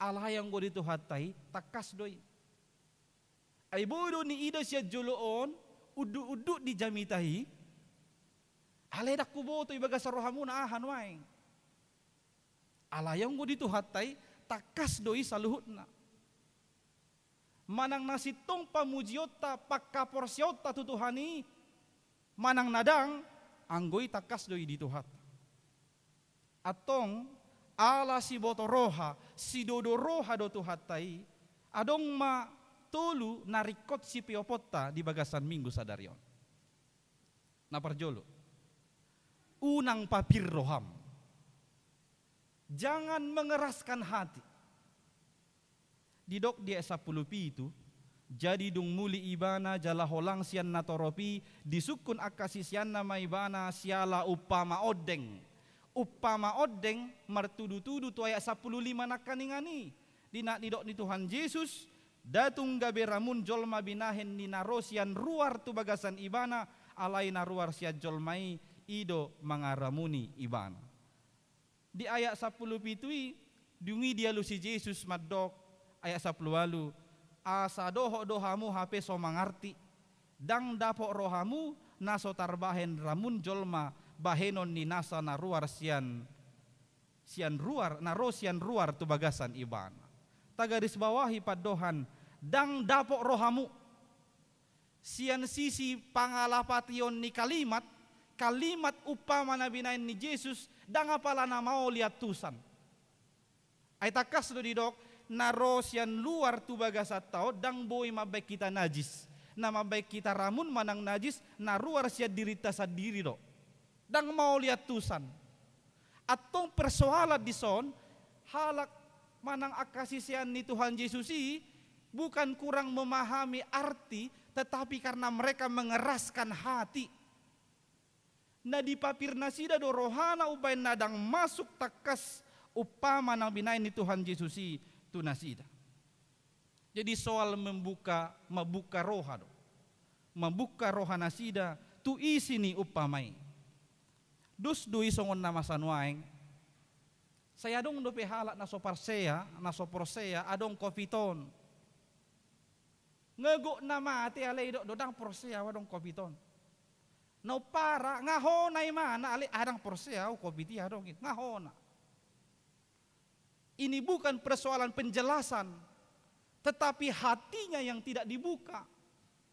Alai anggo di Tuhanta i, tangkas do i. Ai boi do niida sian jolo on unduk-unduk di jamita i. Alai ndang huboto i bagasan rohamuna aha nuaeng. Alai anggo di Tuhanta i, tangkas do i saluhutna. Manang na sintong pamujionta, panghaporseaonta tu Tuhan i, manang na ndang, anggo i tangkas do i di Tuhanta. Antong, ala siboto roha, sidodo roha do Tuhanta i, adong ma tolu na ringkot sipeoponta di bagasan Minggu sadari on. Na parjolo, unang papir roham. Jangan mengeraskan hati. Didok di ayat sampulu pitu, jadi dung muli Ibana jala holang sian natorop i, disungkun angka siseanna ma Ibana siala umpama ondeng. Umpama ondeng martudu-tudu tu ayat sampulu lima nangkaningan i. Di na nidok ni Tuhan Jesus, nda tung gabe ramun jolma binahen ni na ro sian ruar tu bagasan ibana, alai na ruar sian jolma i, i do mangaramuni ibana. Di ayat sampulu pitu i, dung i dialusi Jesus mandok, ayat sampulu ualu, asa dohot do hamu hape so mangarti, ndang dapot rohamu na so tarbahen ramun jolma bahenon ni nasa na ruar sian sian ruar, na ro sian ruar tu bagasan ibana. Tagarisbawahi pandohan, ndang dapot rohamu. Sian sisi pangalapation ni kalimat, kalimat umpama na binahen ni Jesus, ndang apala na mauliantusan. Ai tangkas do didok, na ro sian luar tu bagasanta on, ndang boi mambahen hita najis. Na mambahen hita ramun manang najis, na ruar sian dirinta sandiri do. Ndang mauliantusan. Antong persoalan dison, halak manang angka sisean ni Tuhan Jesus i, bukan kurang memahami arti, tetapi karena mereka mengeraskan hati. Na dipapir nasida do rohana umbahen na ndang masuk tangkas umpama na binahen ni Tuhan Jesus i tu nasida. Jadi soal membuka, mambuka roha do. Mambuka roha nasida tu isi ni umpama i. Dos do i songon na masa nuaeng. Sai adong dope halak na so porsea, na so porsea, adong covid on. Nga gok na mate alai didok do ndang porsea au adong covid on. Na umpara, nga hona imana alai ndang porsea au covid i adong i. Nga hona. Ini bukan persoalan penjelasan. Tetapi hatinya yang tidak dibuka,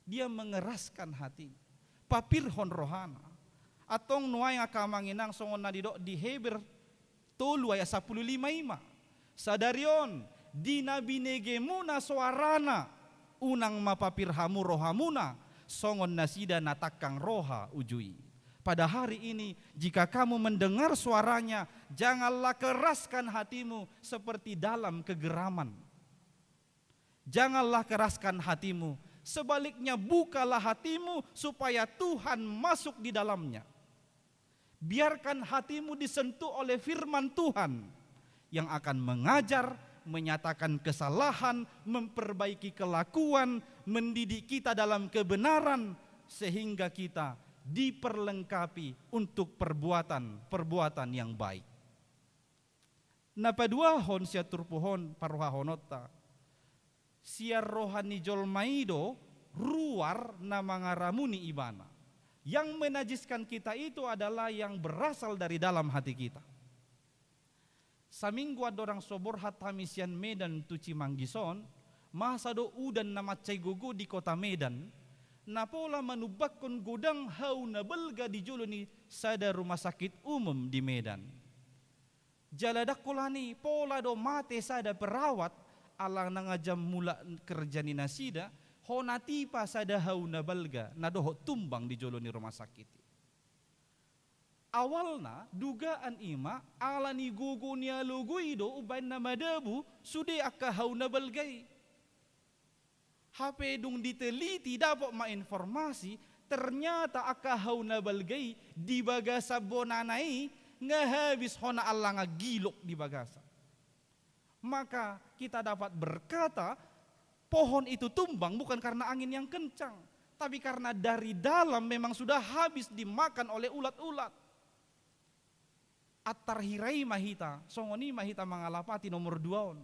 dia mengeraskan hatinya. Papirhon rohana. Antong nuaeng angka amang inang, songon na didok di Heber tolu ayat sampulu lima i ma. Sadari on, di na binegemuna soarana, unang ma papir hamu rohamuna, songon nasida na tangkang roha uju i. Pada hari ini, jika kamu mendengar suaranya, janganlah keraskan hatimu seperti dalam kegeraman. Janganlah keraskan hatimu, sebaliknya bukalah hatimu supaya Tuhan masuk di dalamnya. Biarkan hatimu disentuh oleh firman Tuhan yang akan mengajar, menyatakan kesalahan, memperbaiki kelakuan, mendidik kita dalam kebenaran, sehingga kita diperlengkapi untuk perbuatan-perbuatan yang baik. Na paduahon sian turpuk on parrohahononta, sian roha ni jolma i do ruar na mangaramuni ibana. Yang menajiskan kita itu adalah yang berasal dari dalam hati kita. Saminggu andorang so borhat hami sian Medan tu Cimanggis on, masa do udan na mansai gogo di kota Medan, na pola manumbangkon godang hau na balga di jolo ni sada rumah sakit umum di Medan. Jala ndang holan i, pola do mate sada perawat, ala nunga jam mulak kerja ni nasida, hona tipa sada hau na balga na dohot tumbang di jolo ni rumah sakit i. Awalna dugaan i ma ala ni gogo ni alogo i do umbahen na madabu sude angka hau na balga i. Hape dung diteliti, dapot ma informasi, ternyata angka hau na balga i di bagasan bonana i nga habis hona ala nga gilok di bagasan. Maka kita dapat berkata, pohon itu tumbang bukan karena angin yang kencang, tapi karena dari dalam memang sudah habis dimakan oleh ulat-ulat. Antar hira i ma hita, songon i ma hita mangalapati nomor dua on.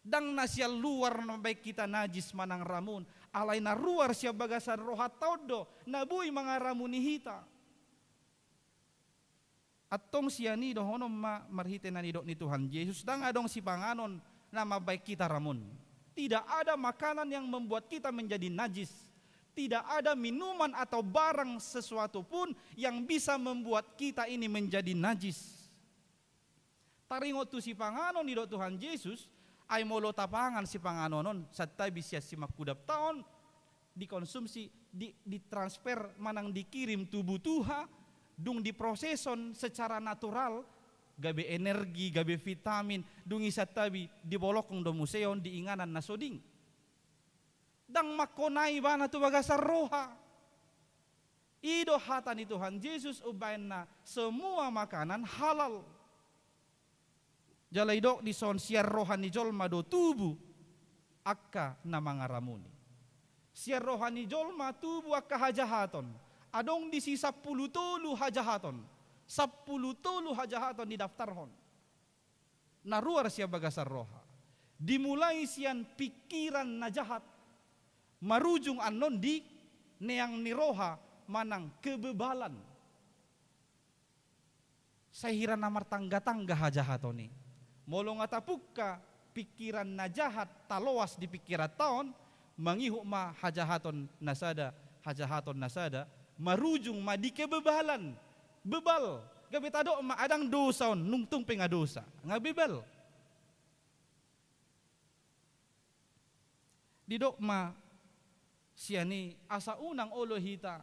Ndang na sian luar na mambahen hita najis manang ramun, alai na ruar sian bagasan rohanta on do na boi mangaramuni hita. Antong sian i dohonon ma marhite na nidok ni Tuhan Jesus, ndang adong sipanganon na mambahen hita ramun. Tidak ada makanan yang membuat kita menjadi najis. Tidak ada minuman atau barang sesuatu pun yang bisa membuat kita ini menjadi najis. Taringot tu sipanganon nidok Tuhan Jesus, ai molo tapangan sipanganon on, santabi sian simangkudapta on, dikonsumsi, di, ditransfer manang dikirim tu butuha, dung diproseshon secara natural, gabe energi, gabe vitamin, dung i santabi dibolongkon do muse on di inganan na so ding. Ndang mangkonai ibana tu bagasan roha. I do hata ni Tuhan Jesus umbahen na semua makanan halal. Jala didok dison, sian roha ni jolma do tubu angka na mangaramuni. Sian roha ni jolma tubu angka hajahaton. Adong disi sampulu tolu hajahaton. Sampulu tolu hajahaton didaftarhon. Na ruar sian bagasan roha. Dimulai sian pikiran na jahat, marujung annon di neang ni roha manang kebebalan. Sai hira na martangga-tangga hajahaton i. Molo nga tapungka pikiran na jahat taloas di pikiranta on, mangihut ma hajahaton na sada, hajahaton na sada, marujung ma di kebebalan. Bebal, gabe tadok ma adong dosa on, nuntung pe nga dosa, nga bebal. Didok ma sian i asa unang olo hita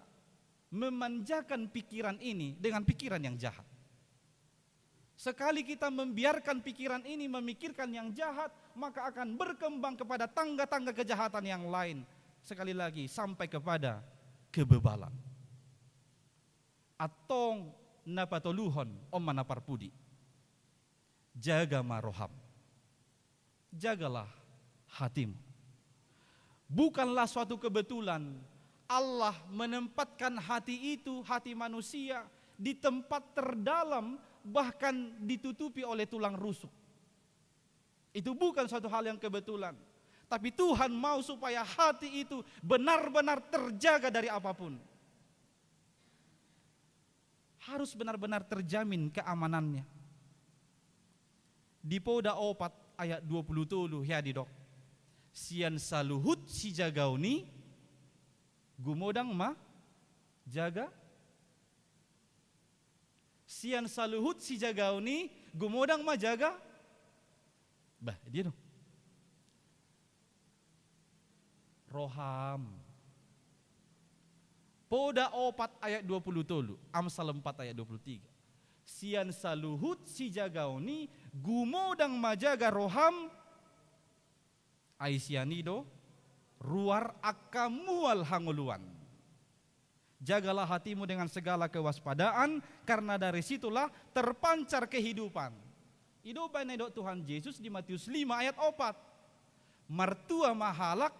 memanjakan pikiran ini dengan pikiran yang jahat. Sekali kita membiarkan pikiran ini memikirkan yang jahat, maka akan berkembang kepada tangga-tangga kejahatan yang lain. Sekali lagi, sampai kepada kebebalan. Antong na patoluhon, on ma na parpudi. Jaga ma roham. Jagalah hatimu. Bukanlah suatu kebetulan Allah menempatkan hati itu, hati manusia, di tempat terdalam, bahkan ditutupi oleh tulang rusuk. Itu bukan suatu hal yang kebetulan. Tapi Tuhan mau supaya hati itu benar-benar terjaga dari apapun. Harus benar-benar terjamin keamanannya. Di Poda opat ayat dua pulu tolu hea didok, Sian saluhut sijagaon i gumodang ma jaga. Sian saluhut sijagaon i gumodang ma jaga. Bah, dia do. Roham. Poda opat ayat dua puluh tolu, Amsal empat ayat dua puluh tiga. Sian saluhut sijagaon i gumodang ma jaga roham. Ai sian i do ruar angka mual hangoluan. Jagalah hatimu dengan segala kewaspadaan, karena dari situlah terpancar kehidupan. I do umbahen na didok Tuhan Jesus di Matius lima ayat opat. Martua ma halak,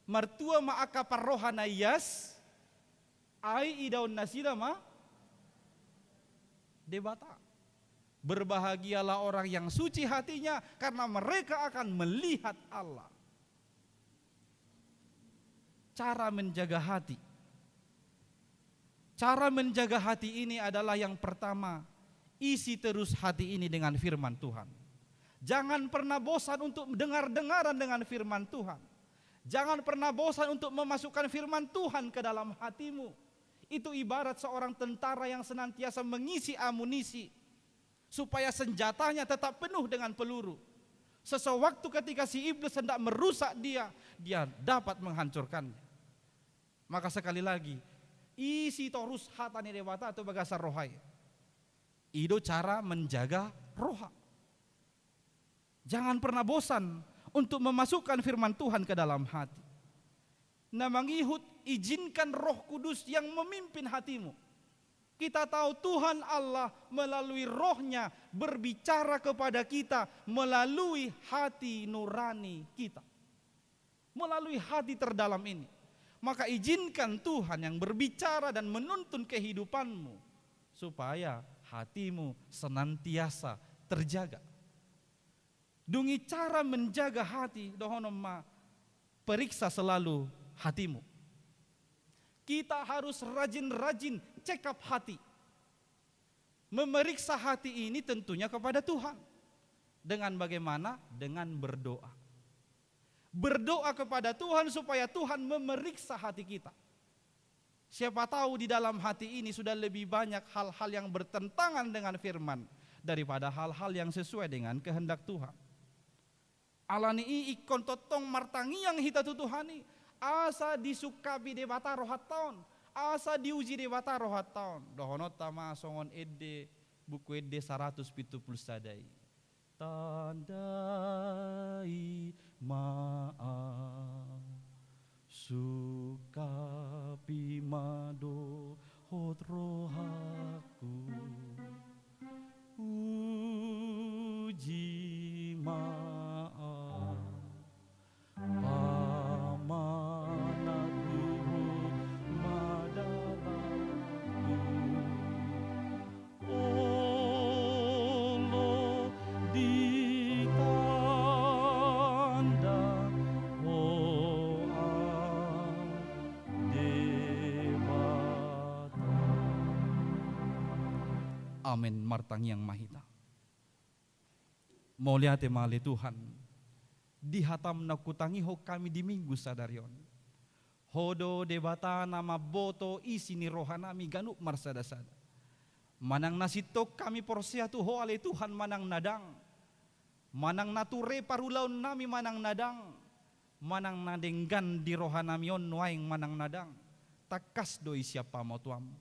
martua ma angka parroha na ias, ai idaon nasida ma Debata. Berbahagialah orang yang suci hatinya, karena mereka akan melihat Allah. Cara menjaga hati. Cara menjaga hati ini adalah yang pertama, isi terus hati ini dengan firman Tuhan. Jangan pernah bosan untuk dengar-dengaran dengan firman Tuhan. Jangan pernah bosan untuk memasukkan firman Tuhan ke dalam hatimu. Itu ibarat seorang tentara yang senantiasa mengisi amunisi, supaya senjatanya tetap penuh dengan peluru. Sesewaktu ketika si iblis hendak merusak dia, dia dapat menghancurkannya. Maka sekali lagi, isi torus hata ni Debata tu bagasan roha i. I do cara menjaga roha. Jangan pernah bosan untuk memasukkan firman Tuhan ke dalam hati. Na mangihut, izinkan Roh Kudus yang memimpin hatimu. Kita tahu Tuhan Allah melalui Roh-Nya berbicara kepada kita melalui hati nurani kita. Melalui hati terdalam ini. Maka izinkan Tuhan yang berbicara dan menuntun kehidupanmu, supaya hatimu senantiasa terjaga. Dung i cara menjaga hati, dohonon ma, periksa selalu hatimu. Kita harus rajin-rajin check up hati. Memeriksa hati ini tentunya kepada Tuhan. Dengan bagaimana? Dengan berdoa. Berdoa kepada Tuhan supaya Tuhan memeriksa hati kita. Siapa tahu di dalam hati ini sudah lebih banyak hal-hal yang bertentangan dengan firman daripada hal-hal yang sesuai dengan kehendak Tuhan. Ala ni i ingkon tongtong martangiang hita tu Tuhan i, asa disungkapi Debata rohanta on, asa diuji Debata rohanta on. Dohononta ma songon ende, buku ende saratus pitu pulu sada i. Tandai ma au, sungkapi ma dohot rohangku. Uji ma au, pamanat luhut ma dalanku. Olo ditandang Ho au Debata. Amen. Martangiang ma hita. Mauliate ma ale Tuhan, di hatam na hutangihon hami di Minggu sadari on. Ho do Debata na mamboto isi ni rohanami ganup marsadasada. Manang na sintong hami porsea tu Ho ale Tuhan manang na ndang. Manang na ture parulaonnami manang na ndang. Manang na denggan di rohanami on nuaeng manang na ndang. Tangkas do i sian pamotoanmu.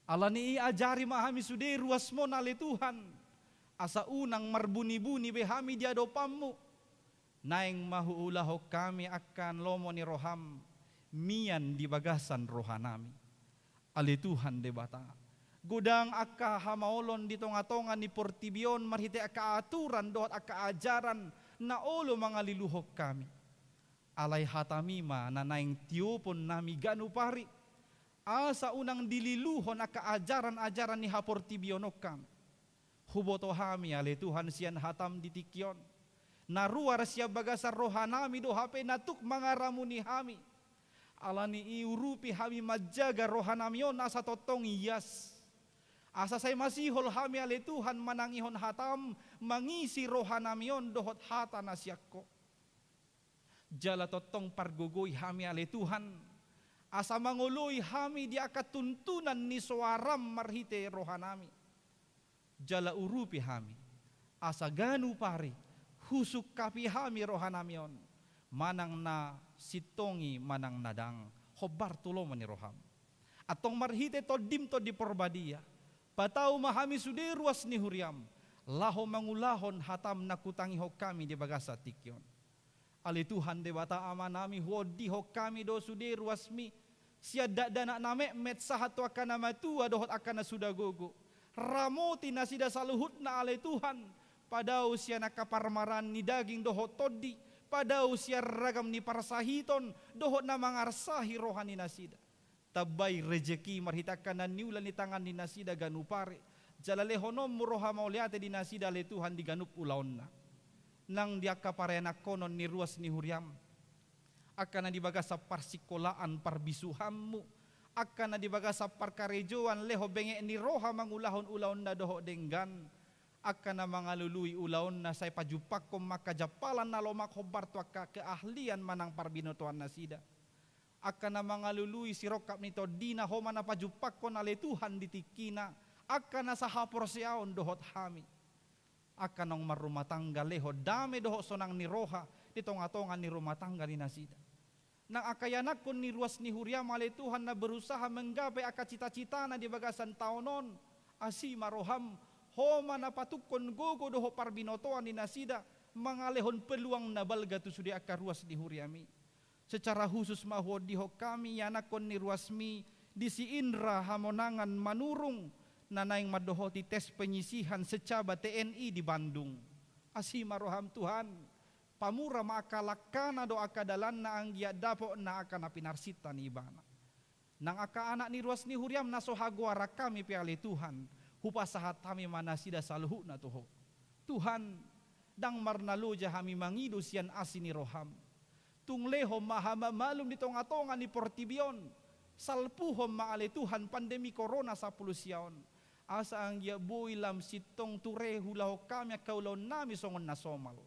Ala ni i ajari ma hami sude ruasmon ale Tuhan. Asa unang marbunibuni be hami di adopanmu. Naeng ma huulahon hami angka lomo ni roham mian di bagasan rohanami. Ale Tuhan Debata, godang angka hamaolon di tongatonga ni portibi on marhite angka aturan dohot angka ajaran na olo mangaliluhon hami. Alai hatami ma na naeng tiopon nami ganup ari, asa unang dililuhon angka ajaranan-ajaranan ni haportibion on hami. Huboto hami ale Tuhan sian hatam di tingki on. Na ruar sian bagasan rohanami do hape na tuk mangaramuni hami. Ala ni i urupi hami manjaga rohanami on asa tongtong ias. Asa sai masihol hami ale Tuhan manangihon hatam, mangisi rohanami on dohot hata na sian Ho. Jala tongtong pargogoi hami ale Tuhan, asa mangoloi hami di angka tuntunan ni soaram marhite rohanami. Jala urupi hami, asa ganup ari husungkapi hami rohanami on, manang na sintongi manang na dang, hombar tu lomo ni roham. Antong marhite Tondim Tondi Porbadia, patau ma hami sude ruas ni huriam, laho mangulahon hatam na hutangihon hami di bagasan tingki on. Ale Tuhan Debata Amanami, huondihon hami do sude ruasmi, sian dakdanak na metmet sahat tu angka na matua dohot angka na suda gogo. Ramoti nasida saluhutna ale Tuhan, padao sian angka parmaraan ni daging dohot tondi, padao sian ragam ni parsahiton dohot na mangarsahi roha ni nasida. Tambai rejeki marhite angka na niula ni tangan ni nasida ganup ari, jala lehononmu roha mauliate di nasida ale Tuhan di ganup ulaonna. Nang di angka parianakhonon ni ruas ni huriam, angka na di bagasan parsingkolaan parbisuhanmu, angka na di bagasan parkarejoan lehon benget ni roha mangulahon ulaonna dohot denggan, angka na mangalului ulaonna sai pajumpangkon ma angka jampalan na lomak hombar tu angka keahlian manang parbinotoan nasida. Angka na mangalului sirongkap ni tondina Ho ma na pajumpangkon ale Tuhan di tingkina, angka na sahaporseaon dohot hami. Angka naung marrumah tangga lehon dame dohot sonang ni roha di tongatonga ni rumah tangga ni nasida. Nang angka ianakhon ni ruas ni huriam ale Tuhan na berusaha menggapai angka cita-citana di bagasan taon on, asi ma roham, Ho ma na patungkon gogo dohot parbinotoan ni nasida, mangalehon peluang na balga tu sude angka ruas ni huriami. Secara khusus ma huondihon hami ianakhon ni ruasmi di si Indra Hamonangan Manurung, na naeng mandohoti tes penyisihan Secaba T N I di Bandung. Asi ma roham Tuhan, pamura ma angka langkana dohot angka dalanna anggiat dapot na angka na pinarsinta ni ibana. Nang angka anak ni ruas ni huriam na so hagoaran hami pe ale Tuhan, hupasahat hami ma nasida saluhutna tu Ho. Tuhan, ndang marnaloja hami mangido sian asi ni roham. Tung lehon ma hamamalum di tongatonga ni portibi on. Salpuhon ma ale Tuhan pandemi korona sampulu sia on. Asa anggiat boi lam sintong ture huulahon hami angka ulaonnami songon na somal.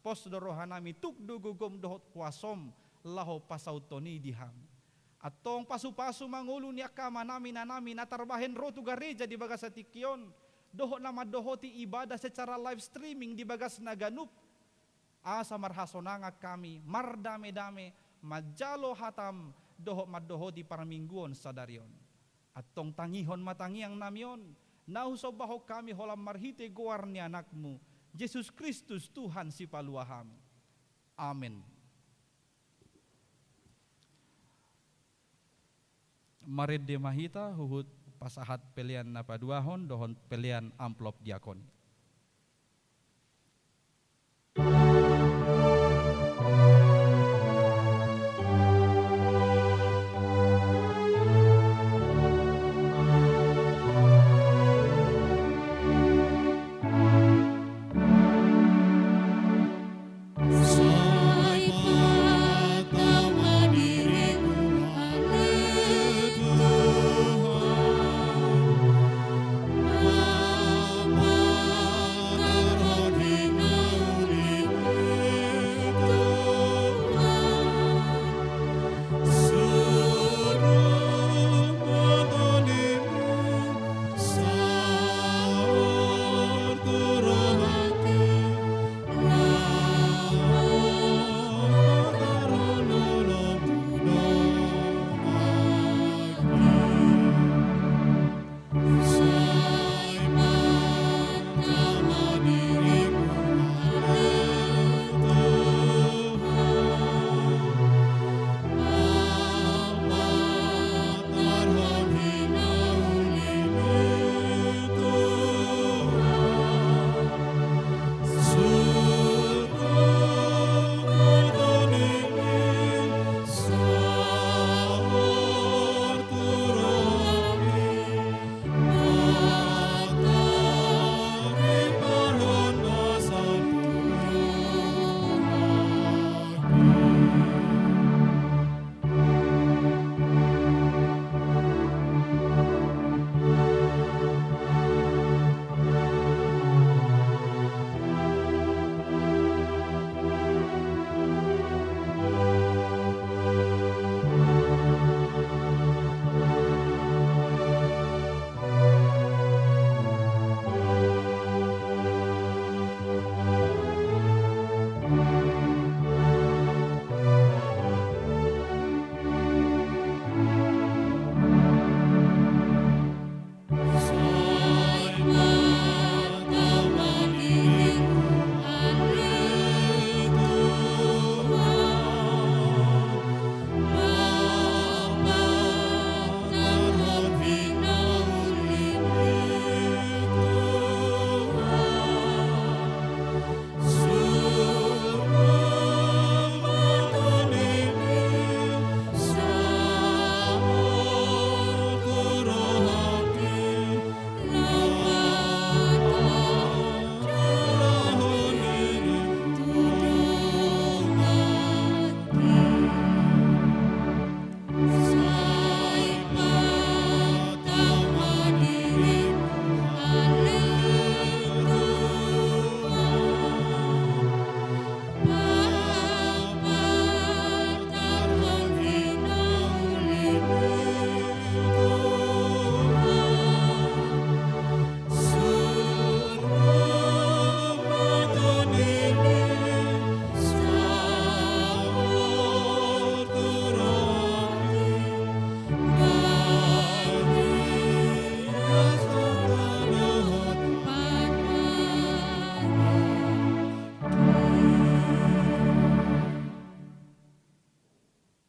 Pos do rohanami, tuk do gogom dohot kuasom laho pasauthon i di hami. Antong pasupasu ma ngolu ni angka amanami inanami na tarbahen ro tu gareja di bagasan tingki on, dohot na mandohoti ibadah secara live streaming di bagasna ganup. Asa marhasonangan hami, mardamedame, manjalo hatam, dohot mandohoti parmingguon sadari on. Antong tangihon ma tangiangnami on, na husombahon hami holan marhite goar ni Anakmu, Jesus Kristus Tuhan Sipalua hami. Amen. Marende ma hita huhut pasahat pelean na paduahon dohot pelean amplop diakon.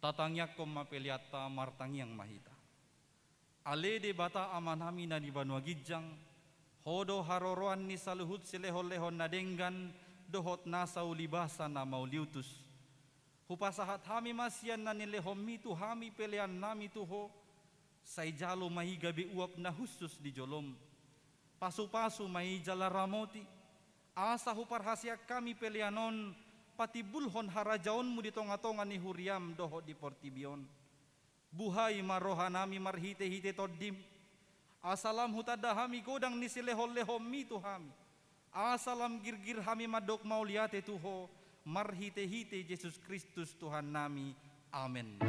Tatangiangkon ma peleanta, martangiang ma hita. Ale Debata Amanami na di banua ginjang, Ho do haroroan ni saluhut silehonlehon na denggan dohot nasa ulibasa na mauliutus. Hupasahat hami ma sian na nilehonMi tu hami peleannami tu Ho, sai jalo ma i gabe uap na hushus di joloM. Pasupasu ma i jala ramoti, asa huparhaseang hami pelean on patimbulhon harajaonMu di tongatonga ni huriaM dohot di portibi on. Buhai ma rohanami marhitehite TondiM, asa lam hutanda hami godang ni silehonlehonMi tu hami, asa lam girgir hami mandok mauliate tu Ho, marhitehite Jesus Kristus Tuhannami. Amen.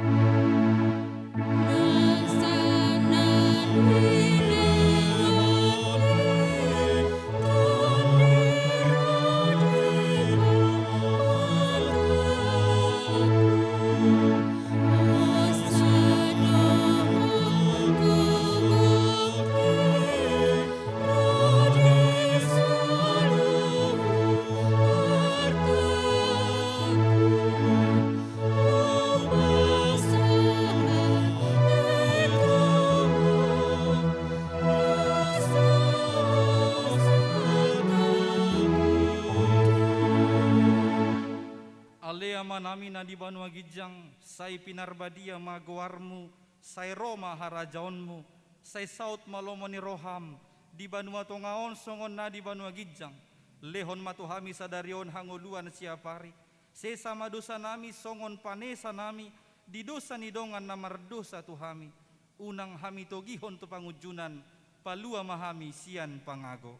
Ale Amanami na di banua ginjang, sai pinarbadia ma goarMu, sai ro ma harajaonMu, sai saut ma lomo ni rohaM, di banua tonga on songon na di banua ginjang. Lehon ma tu hami sadari on hangoluan siapari. Sesa ma dosanami songon panesanami di dosa ni dongan na mardosa tu hami. Unang hami togihon tu pangunjunan, palua ma hami sian pangago.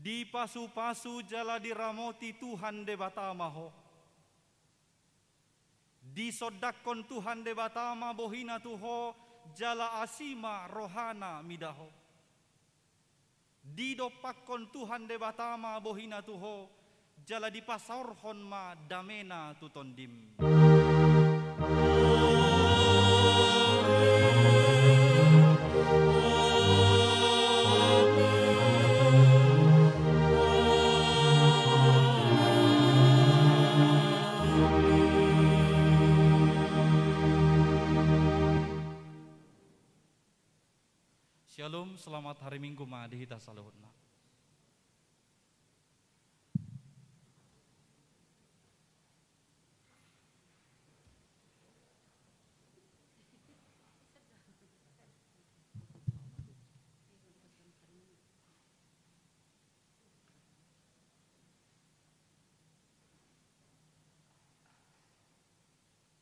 Dipasupasu jala diramoti Tuhan Debata ma ho. Disondangkon Tuhan Debata ma bohina tu ho, jala asi ma rohana mida ho. Didompakkon Tuhan Debata ma bohina tu ho, jala dipasaorhon ma damena tu tondim. Syalom, selamat hari Minggu ma di hita saluhutna.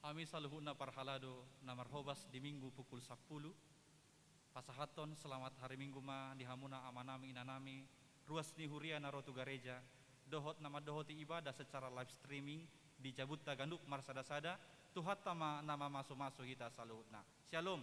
Hami saluhutna parhalado na marhobas di Minggu pukul sampulu. Pasahathon selamat hari Minggu ma di hamuna amanami inanami, ruas ni huria na ro tu gareja, dohot na mandohoti ibadah secara live streaming di jabunta ganup marsadasada, Tuhanta ma na mamasumasu hita saluhutna. Syalom.